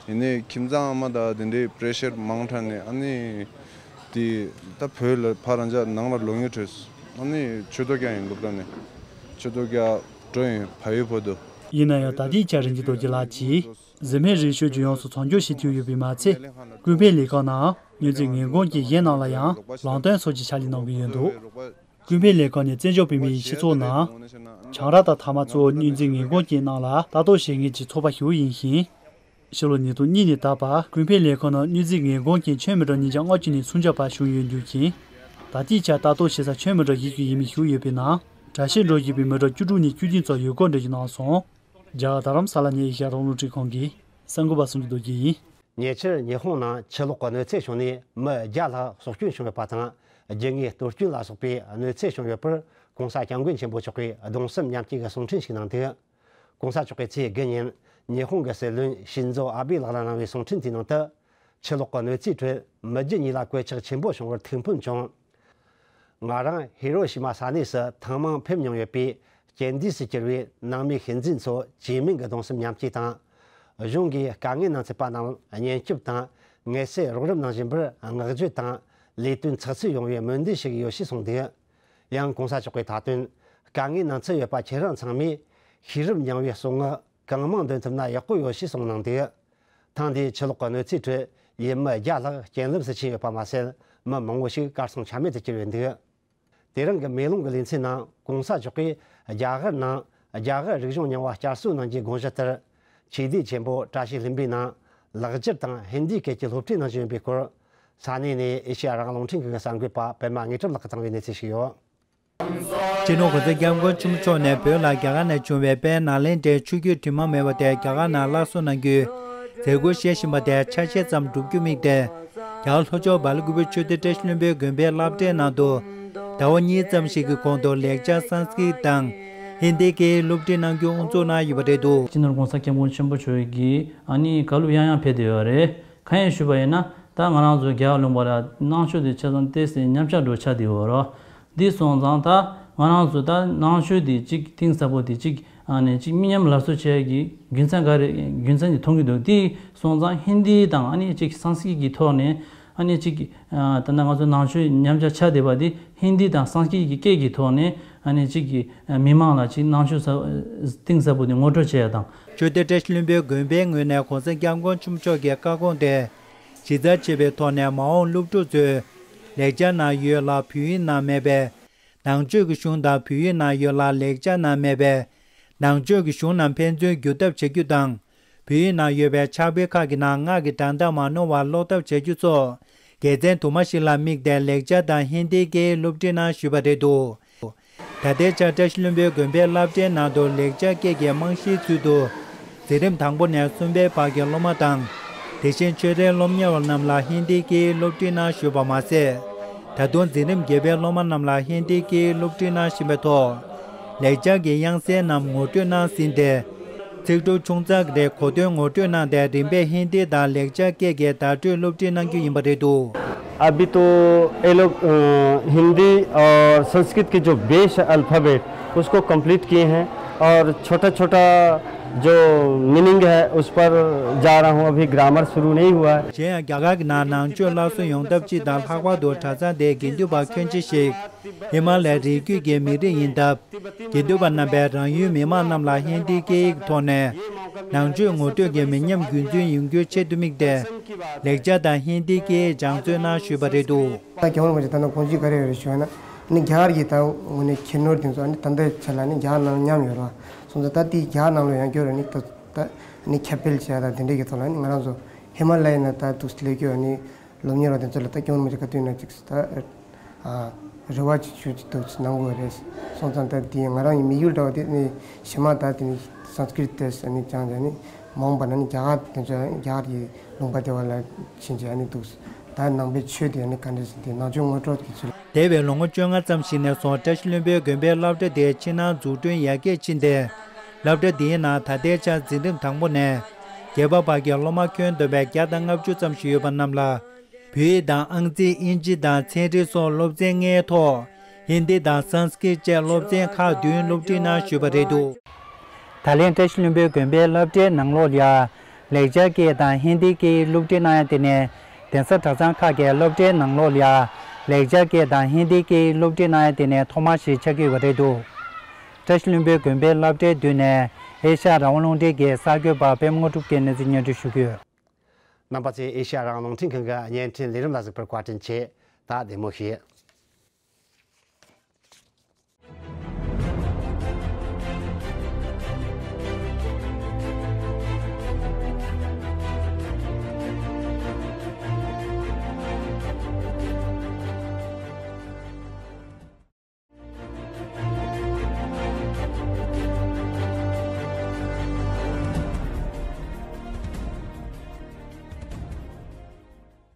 ཡིན་ནའི་ཁྱིམ་ཚང་ཨ་མ་དང་དེ་འདྲའི་པི་རེ་ཤར་མང་དྲགས་ནས། ཨ་ནི་དེ་ད་བོད་ལ་ཕར་རང་ཅག་ནང་ལ་ལོག་ཉེན་བྲོས། ཨ་ནི་ཆུ་ཐོག་རྒྱག་ཡིན། སློབ་གྲྭ་ནས་ཆུ་ཐོག་རྒྱག་འགྲོ་ཡིན། བལ་ཡུལ་བར་དུ། ཡིན་ན་ཡང་ད་ལྟའི་ཆར་རིན་ཆེན་རྡོ་རྗེ་ལགས་ཀྱིས་གཟིམ་དཔོན་རིག་གཞུང་ཅུས་ཡོངས་སུ་མཚམས་འཇོག་བྱེད་ཐུབ་ཡོད་པས་མ་ཚད། ཀུན་ཕན་ལས་ཁང་ནང་མྱོས་རྫས་ངན་གོང་ཅན་གཞན་རྣམས་ལ་ཡང་ལམ་སྟོན་སོགས་ཀྱི་ཕྱག་ལས་གནང་གི་ཡོད་འདུག་ཀུན་ཕན་ལས་ཁང་ནས་བཙན་བྱོལ་བོད་མིའི་སྤྱི་ཚོགས་ནང་། ཆང་རག་དང་ཐ་མག་གཙོ་བོ་མྱོས་རྫས་ངན་གོང་ཅན་རྣམས་ལ་ལྟ་རྟོག་བྱེད་མཁན་གྱི་ཚོགས་པ་ཞིག་ཡིན་ཞིང་། ཕྱི་ལོ་ཉིས་སྟོང་གཉིས་ནས་ད་བར་ཀུན་ཕན་ལས་ཁང་ནང་མྱོས་རྫས་ངན་གོང་ཅན་ཁྱོན་མི་གྲངས་ཉིས་བརྒྱ་ལྔ་བཅུ་ནས་སུམ་བརྒྱ་བར་ཞུགས་ཡོད་འདུག་ཅིང་། ད་ལྟའི་ཆར་ལྟ་རྟོག་བྱེད་ས་ཁྱོན་མི་གྲངས་བཞི་བཅུ་ཡས་མས་ཞུགས་ཡོད་པའི་ནང་། གྲྭ་ཤག་འགྲོ་བཞིན་པའི་མི་གྲངས་བཅུ་དྲུག་ནས་བཅུ་བདུན་ཙམ་ཡོད་སྐོར་འགྲེལ་བརྗོད་གནང་སོང་། རྒྱ་གར་རྡ་རམ་ས་ལ་ནས་ཨེ་ཤ་ཡ་རང་དབང་རླུང་འཕྲིན་ཁང་གི་གསར་འགོད་པ་སུམ་ཅུ་རྡོ་རྗེ་ཡིན། ཉེ་ཆར་ཉི་ཧོང་ནང་ཆུ་ལོག་གི་གནོད་འཚེ་བྱུང་ནས་མི་བརྒྱ་ལྷག་སྲོག་སྐྱོན་བྱུང་ཡོད་པ་དང་། རྒྱུ་དངོས་གཏོར་སྐྱོན་ལ་སོགས་པའི་གནོད་འཚེ་བྱུང་ཡོད་པར་༸གོང་ས་༸སྐྱབས་མགོན་ཆེན་པོ་མཆོག་གིས་གདུང་སེམས་མཉམ་སྐྱེད་ཀྱི་གསུང་འཕྲིན་ཞིག་གནང་འདུག ༸གོང་ས་མཆོག་གིས་ཚེས་དགུ་ཉིན་ཉི་ཧོང་གི་སྲིད་བློན་ཤིན་ཛོ་ཨ་བྷེ་ལགས་ལ་གནང་བའི་གསུང་འཕྲིན་དེའི་ནང་དུ། ཆུ་ལོག་གི་གནོད་འཚེའི་ཁྲོད་མི་རྒྱུ་གཉིས་ལ་གོད་ཆག་ཆེན་པོ་བྱུང་བར་ཐུགས་ཕམ་བྱུང་། ང་རང་ཧི་རོ་ཤི་མ་ས་གནས་སུ་ཐེངས་མང་ཕེབས་མྱོང་ཡོད་པས། རྐྱེན་འདས་སུ་གྱུར་བའི་ནང་མི་ཤི་འཛིན་ཚོར་བཅོས་མིན་གྱི་གདུང་སེམས་མཉམ་སྐྱེད་དང་། གཞུང་གིས་དཀའ་ངལ་ནང་ཚུད་པ་རྣམས་གཉེན་སྐྱོབ་དང་། དངོས་སུ་རོགས་རམ་གནང་བཞིན་པར་བསྔགས་བརྗོད་དང་ལས་དོན་ཚགས་ཚུད་ཡོང་བའི་སྨོན་འདུན་ཞུ་གི་ཡོད་ཞེས་གསུངས་འདུག་ཡང་༸གོང་ས་མཆོག་གིས་མཐའ་དོན། དཀའ་ངལ་ནང་ཚུད་ཡོད་པ་ཁྱེད་རང་ཚང་མས་ཤེས་རབ་སྙིང་བོའི་གསུང་ངག་གང་མང་འདོན་ཐུབ་ན་ཡག་པོ་ཡོད་ཞེས་གསུངས་གནང་འདུག་ཐེངས་འདིའི་ཆུ་ལོག་གི་གནོད་འཚེའི་ཁྲོད་ཡུལ་མི་བརྒྱ་ལྷག་རྐྱེན་ལམ་སུ་ཕྱིན་ཡོད་པ་མ་ཟད། མི་མང་པོ་ཞིག་གར་སོང་ཆ་མེད་དུ་གྱུར་ཡོད་འདུག་དེ་རིང་གི་མེ་ལོང་གི་ལེ་ཚན་ནང་༸གོང་ས་མཆོག་གིས་རྒྱ་གར་ནང་རྒྱ་གར་རིག་གཞུང་རྙིང་བ་བསྐྱར་གསོ་གནང་རྒྱུའི་དགོངས་གཞི་ལྟར། ཆོས་སྡེ་ཆེན་པོ་བཀྲ་ཤིས་ལྷུན་པོའི་ནང་ལེགས་སྦྱར་དང་ཧིན་དིའི་སྐད་ཀྱི་སློབ་ཁྲིད་གནང་བཞིན་ཡོད་པའི་སྐོར། ས་གནས་ནས་ཨེ་ཤེ་ཡ་རང་དབང་རླུང་འཕྲིན་ཁང་གི་གསར་འགོད་པ་པད་མ་དངོས་གྲུབ་ལགས་ཀྱིས་བཏང་བའི་གནས་ཚུལ་ཞིག་ཡོད། སྤྱི་ནོར་༸གོང་ས་༸སྐྱབས་མགོན་ཆེན་པོ་མཆོག་ནས་བོད་ལ་རྒྱ་གར་ནས་བྱུང་བའི་དཔལ་ནཱ་ལེནྡྲའི་ཆོས་བརྒྱུད་དྲི་མ་མེད་པ་དེ་རྒྱ་གར་ནང་སླར་གསོ་གནང་རྒྱུའི་མཛད་སྒོ་བཞེས་བཞིན་པ་དེ་ཆ་ཤས་ཙམ་བསྒྲུབ་རྒྱུ་དམིགས་ཏེ། ཡང་ལྷོ་ཕྱོགས་སྦེལ་ཀོབ་ཆོས་སྡེ་བཀྲ་ཤིས་ལྷུན་པོའི་དགོན་པའི་བསླབ་གྲྭའི་ནང་དུ་ཟླ་བ་གཉིས་ཙམ་ཞིག་གི་གོང་དུ་ལེགས་སྦྱར་སཾ་སྐྲྀཏ་དང་ཧིན་དིའི་སྐད་ཡིག་སློབ་ཁྲིད་གནང་རྒྱུ་དབུ་འཛུགས་གནང་ཡོད་པ་རེད་འདུག་སྤྱི་ནོར་༸གོང་ས་༸སྐྱབས་མགོན་ཆེན་པོ་མཆོག་གིས་ཨ་ནི་བཀའ་སློབ་ཡང་ཡང་ཕེབས་བསྡད་ཡོད་རེད། གང་ཡིན་ཞུས་པ་ཡིན་ན། ད་ང་རང་ཚོ་རྒྱ་གར་ལུང་པ་ལ་ནང་ཆོས་དེ་ཆ་ཚང་ཏོག་ཙམ་ཉམས་ཆག་འགྲོ་ཆགས་བསྡད་ཡོད་རེད། འདི་སོང་ཙང་ད་ང་རང་ཚོ་ད་ནང་ཆོས་དེ་གཅིག་གཏིང་ཟབ་པོ་དེ་གཅིག་ཨ་ནི་གཅིག་མི་ཉམས་སླར་གསོ་བྱེད་ཡ་གི་རྒྱུ་མཚན་ག་རེ་རྒྱུ་མཚན་དེ་མཐོང་གི་འདུག་དེ་སོང་ཙང་ཧིན་དི་དང་ཨ་ནི་གཅིག་སཾ་སྐྲྀཏ་གི་ཐོག་ནས་ཨ་ནི་གཅིག་ཨ་ད་ནང་ང་ཚོ་ནང་ཆོས་ཉམས་ཆག་ཆགས་བསྡད་པ་དེ་ཧིན་དི་དང་སཾ་སྐྲྀཏ་གི་སྐད་ཀྱི་ཐོག་ནས་ཨ་ནི་གཅིག་གི་ཨ་མི་མང་ལ་གཅིག་ནང་ཆོས་ཟབ་གཏིང་ཟབ་པོ་དེ་ངོ་སྤྲོད་བྱེད་ཡ་དང་། ཆོས་སྡེ་བཀྲ་ཤིས་ལྷུན་པོའི་དགོན་པའི་ངོས་ནས་༸གོང་ས་༸སྐྱབས་མགོན་ཆེན་པོ་མཆོག་གི་བཀའ་དགོངས་དེ་གཞི་རྩར་བྱས་པའི་ཐོག་ནས་མ་འོངས་སློབ་ཕྲུག་ཚོས་ལེགས་སྦྱར་ནང་ཡོད་ལ་བོད་ཡིག་ནང་མེད་པས། ནང་ཆོས་ཀྱི་གཞུང་དང་བོད་ཡིག་ནང་ཡོད་ལ་ལེགས་སྦྱར་ནང་མེད་པས། ནང་ཆོས་ཀྱི་གཞུང་རྣམས་ཕན་ཚུན་བསྒྱུར་ཐབས་བྱ་རྒྱུ་དང་། བོད་ཡིག་ནང་ཡོད་པའི་ཕྱག་དཔེ་ཁག་གི་ནང་སྔགས་ཀྱི་སྒྲ་གདངས་མ་ནོར་བར་ཀློག་ཐབས་བྱ་རྒྱུ་སོགས་དགེ་མཚན་དུ་མ་ཞིག་ལ་དམིགས་ཏེ་ལེགས་སྦྱར་དང་ཧིན་དིའི་སྐད་ཡིག་སློབ་ཁྲིད་གནང་ཞུས་པ་རེད་འདུག་ད་ལྟའི་ཆར་བཀྲ་ཤིས་ལྷུན་པོའི་དགོན་པའི་བསླབ་གྲྭའི་ནང་དུ་ལེགས་སྦྱར་སྐད་ཀྱི་རྨང་གཞིའི་ཚུལ་དུ་འཛིན་རིམ་དང་པོ་ནས་གསུམ་པའི་བར་གྱི་སློབ་མ་དང་། དེ་བཞིན་ཆོས་རའི་སློབ་གཉེར་བ་རྣམས་ལ་ཧིན་དིའི་སྐད་ཡིག་སློབ་ཁྲིད་གནང་ཞུས་པ་མ་ཟད། ད་དུང་འཛིན་རིམ་བརྒྱད་པའི་སློབ་མ་རྣམས་ལ་ཧིན་དིའི་སྐད་ཡིག་སློབ་ཁྲིད་གནང་བཞིན་པའི་ཐོག་ལེགས་སྦྱར་གྱི་དབྱངས་གསལ་རྣམས་ངོ་སྤྲོད་གནང་ཟིན་ཏེ། ཚིག་གྲུབ་ཆུང་ཙག་རེ་གོ་དོན་ངོ་སྤྲོད་གནང་སྟེ་རིམ་པས་ཧིན་དི་དང་ལེགས་སྦྱར་སྐད་ཀྱི་བརྡ་སྤྲོད་སློབ་ཁྲིད་གནང་རྒྱུ་ཡིན་པ་རེད་འདུག अभी तो ये लोग अ, हिंदी और संस्कृत के जो base alphabet उसको कंप्लीट किए हैं और छोटा छोटा जो मीनिंग है उस पर जा रहा हूँ। अभी ग्रामर शुरू नहीं हुआ है। གཞན་ཡང་རྒྱ་གར་གྱི་ནང་ནང་ཆོས་སླར་གསོ་ཡོང་ཐབས་སྤྱི་དང་ལྷག་པར་དུ་གྲྭ་ཚང་དེའི་དགེ་འདུན་པ་ཁྱོན་ཆེ་ཞིག་ཧི་མ་ལའི་རི་རྒྱུད་ཀྱི་མི་རིགས་ཡིན་སྟབས། དགེ་འདུན་པ་རྣམ་པས་རང་ཡུལ་མི་མང་རྣམས་ལ་ཧིན་དིའི་སྐད་ཡིག་ཐོག་ནས་ནང་ཆོས་ངོ་སྤྲོད་ཀྱི་མི་ཉམས་རྒྱུན་འཛིན་ཡོང་རྒྱུའི་ཆེད་དུ་དམིགས་ཏེ། ལེགས་སྦྱར་དང་ཧིན་དིའི་སྐད་ཡིག་སྦྱང་བརྩོན་གནང་ཞུས་པ་རེད་འདུག་ད་རྒྱལ་བ་རིན་པོ་ཆེ་ད་ནང་དགོངས་གཞི་ག་རེ་ཡོད་རེད་ཞུ་བ་ན། ནི་རྒྱ་གར་གྱི་ད་ངོས་ནས་ཁྱད་ནོར་དེ་ཚོ་ནི་ད་ལྟའི་ཆ་ལ་ནི་རྒྱ་གར་ནང་ཉམས་ཡོད་རེད་བ། སོང་ཙང་ད་དེ་རྒྱ་གར་ནང་ལ་ཡང་སྐྱོར་རེད་ནི་ད་ད་ནི་ཁྱབ་སྤེལ་བྱས་ད་དེ་འདྲས་ཀྱི་ཐོག་ལ་ནི་ང་རང་ཚོ་ཧི་མ་ལ་ཡའི་ནང་ད་འདུག་སླེབས་ཀྱི་ཡོད་ནི། སློབ་གཉེར་བ་དེ་ཚོ་ལ་ད་སྐྱོན་མ་ཅིག་ག་དུས་ན་ཅིག་ད་ཨ་རེ་བ་ཅིག་ཞུ་ཅིག་འདུག་གནང་དགོས་རེད། སོང་ཙང་ད་དེ་ང་རང་ཡི་དམིགས་ཡུལ་འདྲ་བ་དེ་ནི་ཕྱི་མ་ད་དེ་ནི་སཾ་སྐྲྀཏ་དེ་ནི་སྦྱངས་ཀྱང་ནི་མ་འོངས་པ་ན་ནི་རྒྱ་གར་དེ་ཚོ་རྒྱ་གར་གྱི་ལུང་པ་དེ་བ་ལ་ཕྱིན་ཅིག་ནི་འདུག་ད་ནང་པའི་ཆོས་དེ་ནི་ག་འདྲ་ཟེར་དེ་ནང་ཆོས་ངོ་སྤྲོད་ཀྱི་ཚུལ། འདས་པའི་ལོ་ངོ་བཅོ་ལྔ་ཙམ་ཞིག་ནས་བཟུང་བཀྲ་ཤིས་ལྷུན་པོའི་དགོན་པའི་སློབ་གྲྭ་དེའི་ཕྱི་ནང་འཛུགས་སྐྲུན་ཡར་རྒྱས་ཕྱིན་ཏེ། སློབ་གྲྭ་འདིའི་ནང་ད་ལྟའི་ཆར་འཛིན་རིམ་དང་པོ་ནས་བརྒྱད་པ་བར་གྱི་སློབ་མ་ཁྱོན་བསྡོམས་པས་བརྒྱ་དང་ལྔ་བཅུ་ཙམ་ཞིག་ཡོད་པ་རྣམས་ལ། བོད་ཡིག་དང་ཨང་རྩིས་དབྱིན་ཇི་དང་ཚན་རིག་སོགས་སློབ་ཚན་ལྔའི་ཐོག་ཧིན་དི་དང་སཾ་སྐྲྀཏ་བཅས་སློབ་ཚན་ཁག་བདུན་སློབ་ཁྲིད་གནང་ཞུས་པ་རེད་འདུག་ད་ལན་བཀྲ་ཤིས་ལྷུན་པོའི་དགོན་པའི་སློབ་གྲྭའི་ནང་ལོགས་ལ་ཡང་ལེགས་སྦྱར་སྐད་དང་ཧིན་དིའི་སྐད་ཡིག་སློབ་ཁྲིད་གནང་ཡ་དེ་ནས་གདན་ས་གྲྭ་ཚང་ཁག་གི་སློབ་གྲྭའི་ནང་ལོགས་ལ་ཡང་ལེགས་སྦྱར་སྐད་དང་ཧིན་དིའི་སྐད་ཡིག་སློབ་ཁྲིད་གནང་ཡ་དེ་ནས་ཐོག་མ་ཞིག་ཆགས་ཀྱི་ཡོད་པ་རེད་འདུག་བཀྲ་ཤིས་ལྷུན་པོའི་དགོན་པའི་སློབ་གྲྭའི་མདུན་ནས་ཨེ་ཤ་ཡ་རང་དབང་རླུང་འཕྲིན་གྱི་གསར་འགོད་པ་པད་མ་དངོས་གྲུབ་ཀྱིས་གནས་ཚུལ་སྙན་སྒྲོན་ཞུ་གི་ཡོད། རྣམ་པ་ཚོས་ཨེ་ཤ་ཡ་རང་དབང་རླུང་འཕྲིན་ཁང་གི་བརྙན་འཕྲིན་ལས་རིམ་ལ་གཟིགས་པར་བཀའ་དྲིན་ཆེ། ད་བདེ་མོ་བྱོས།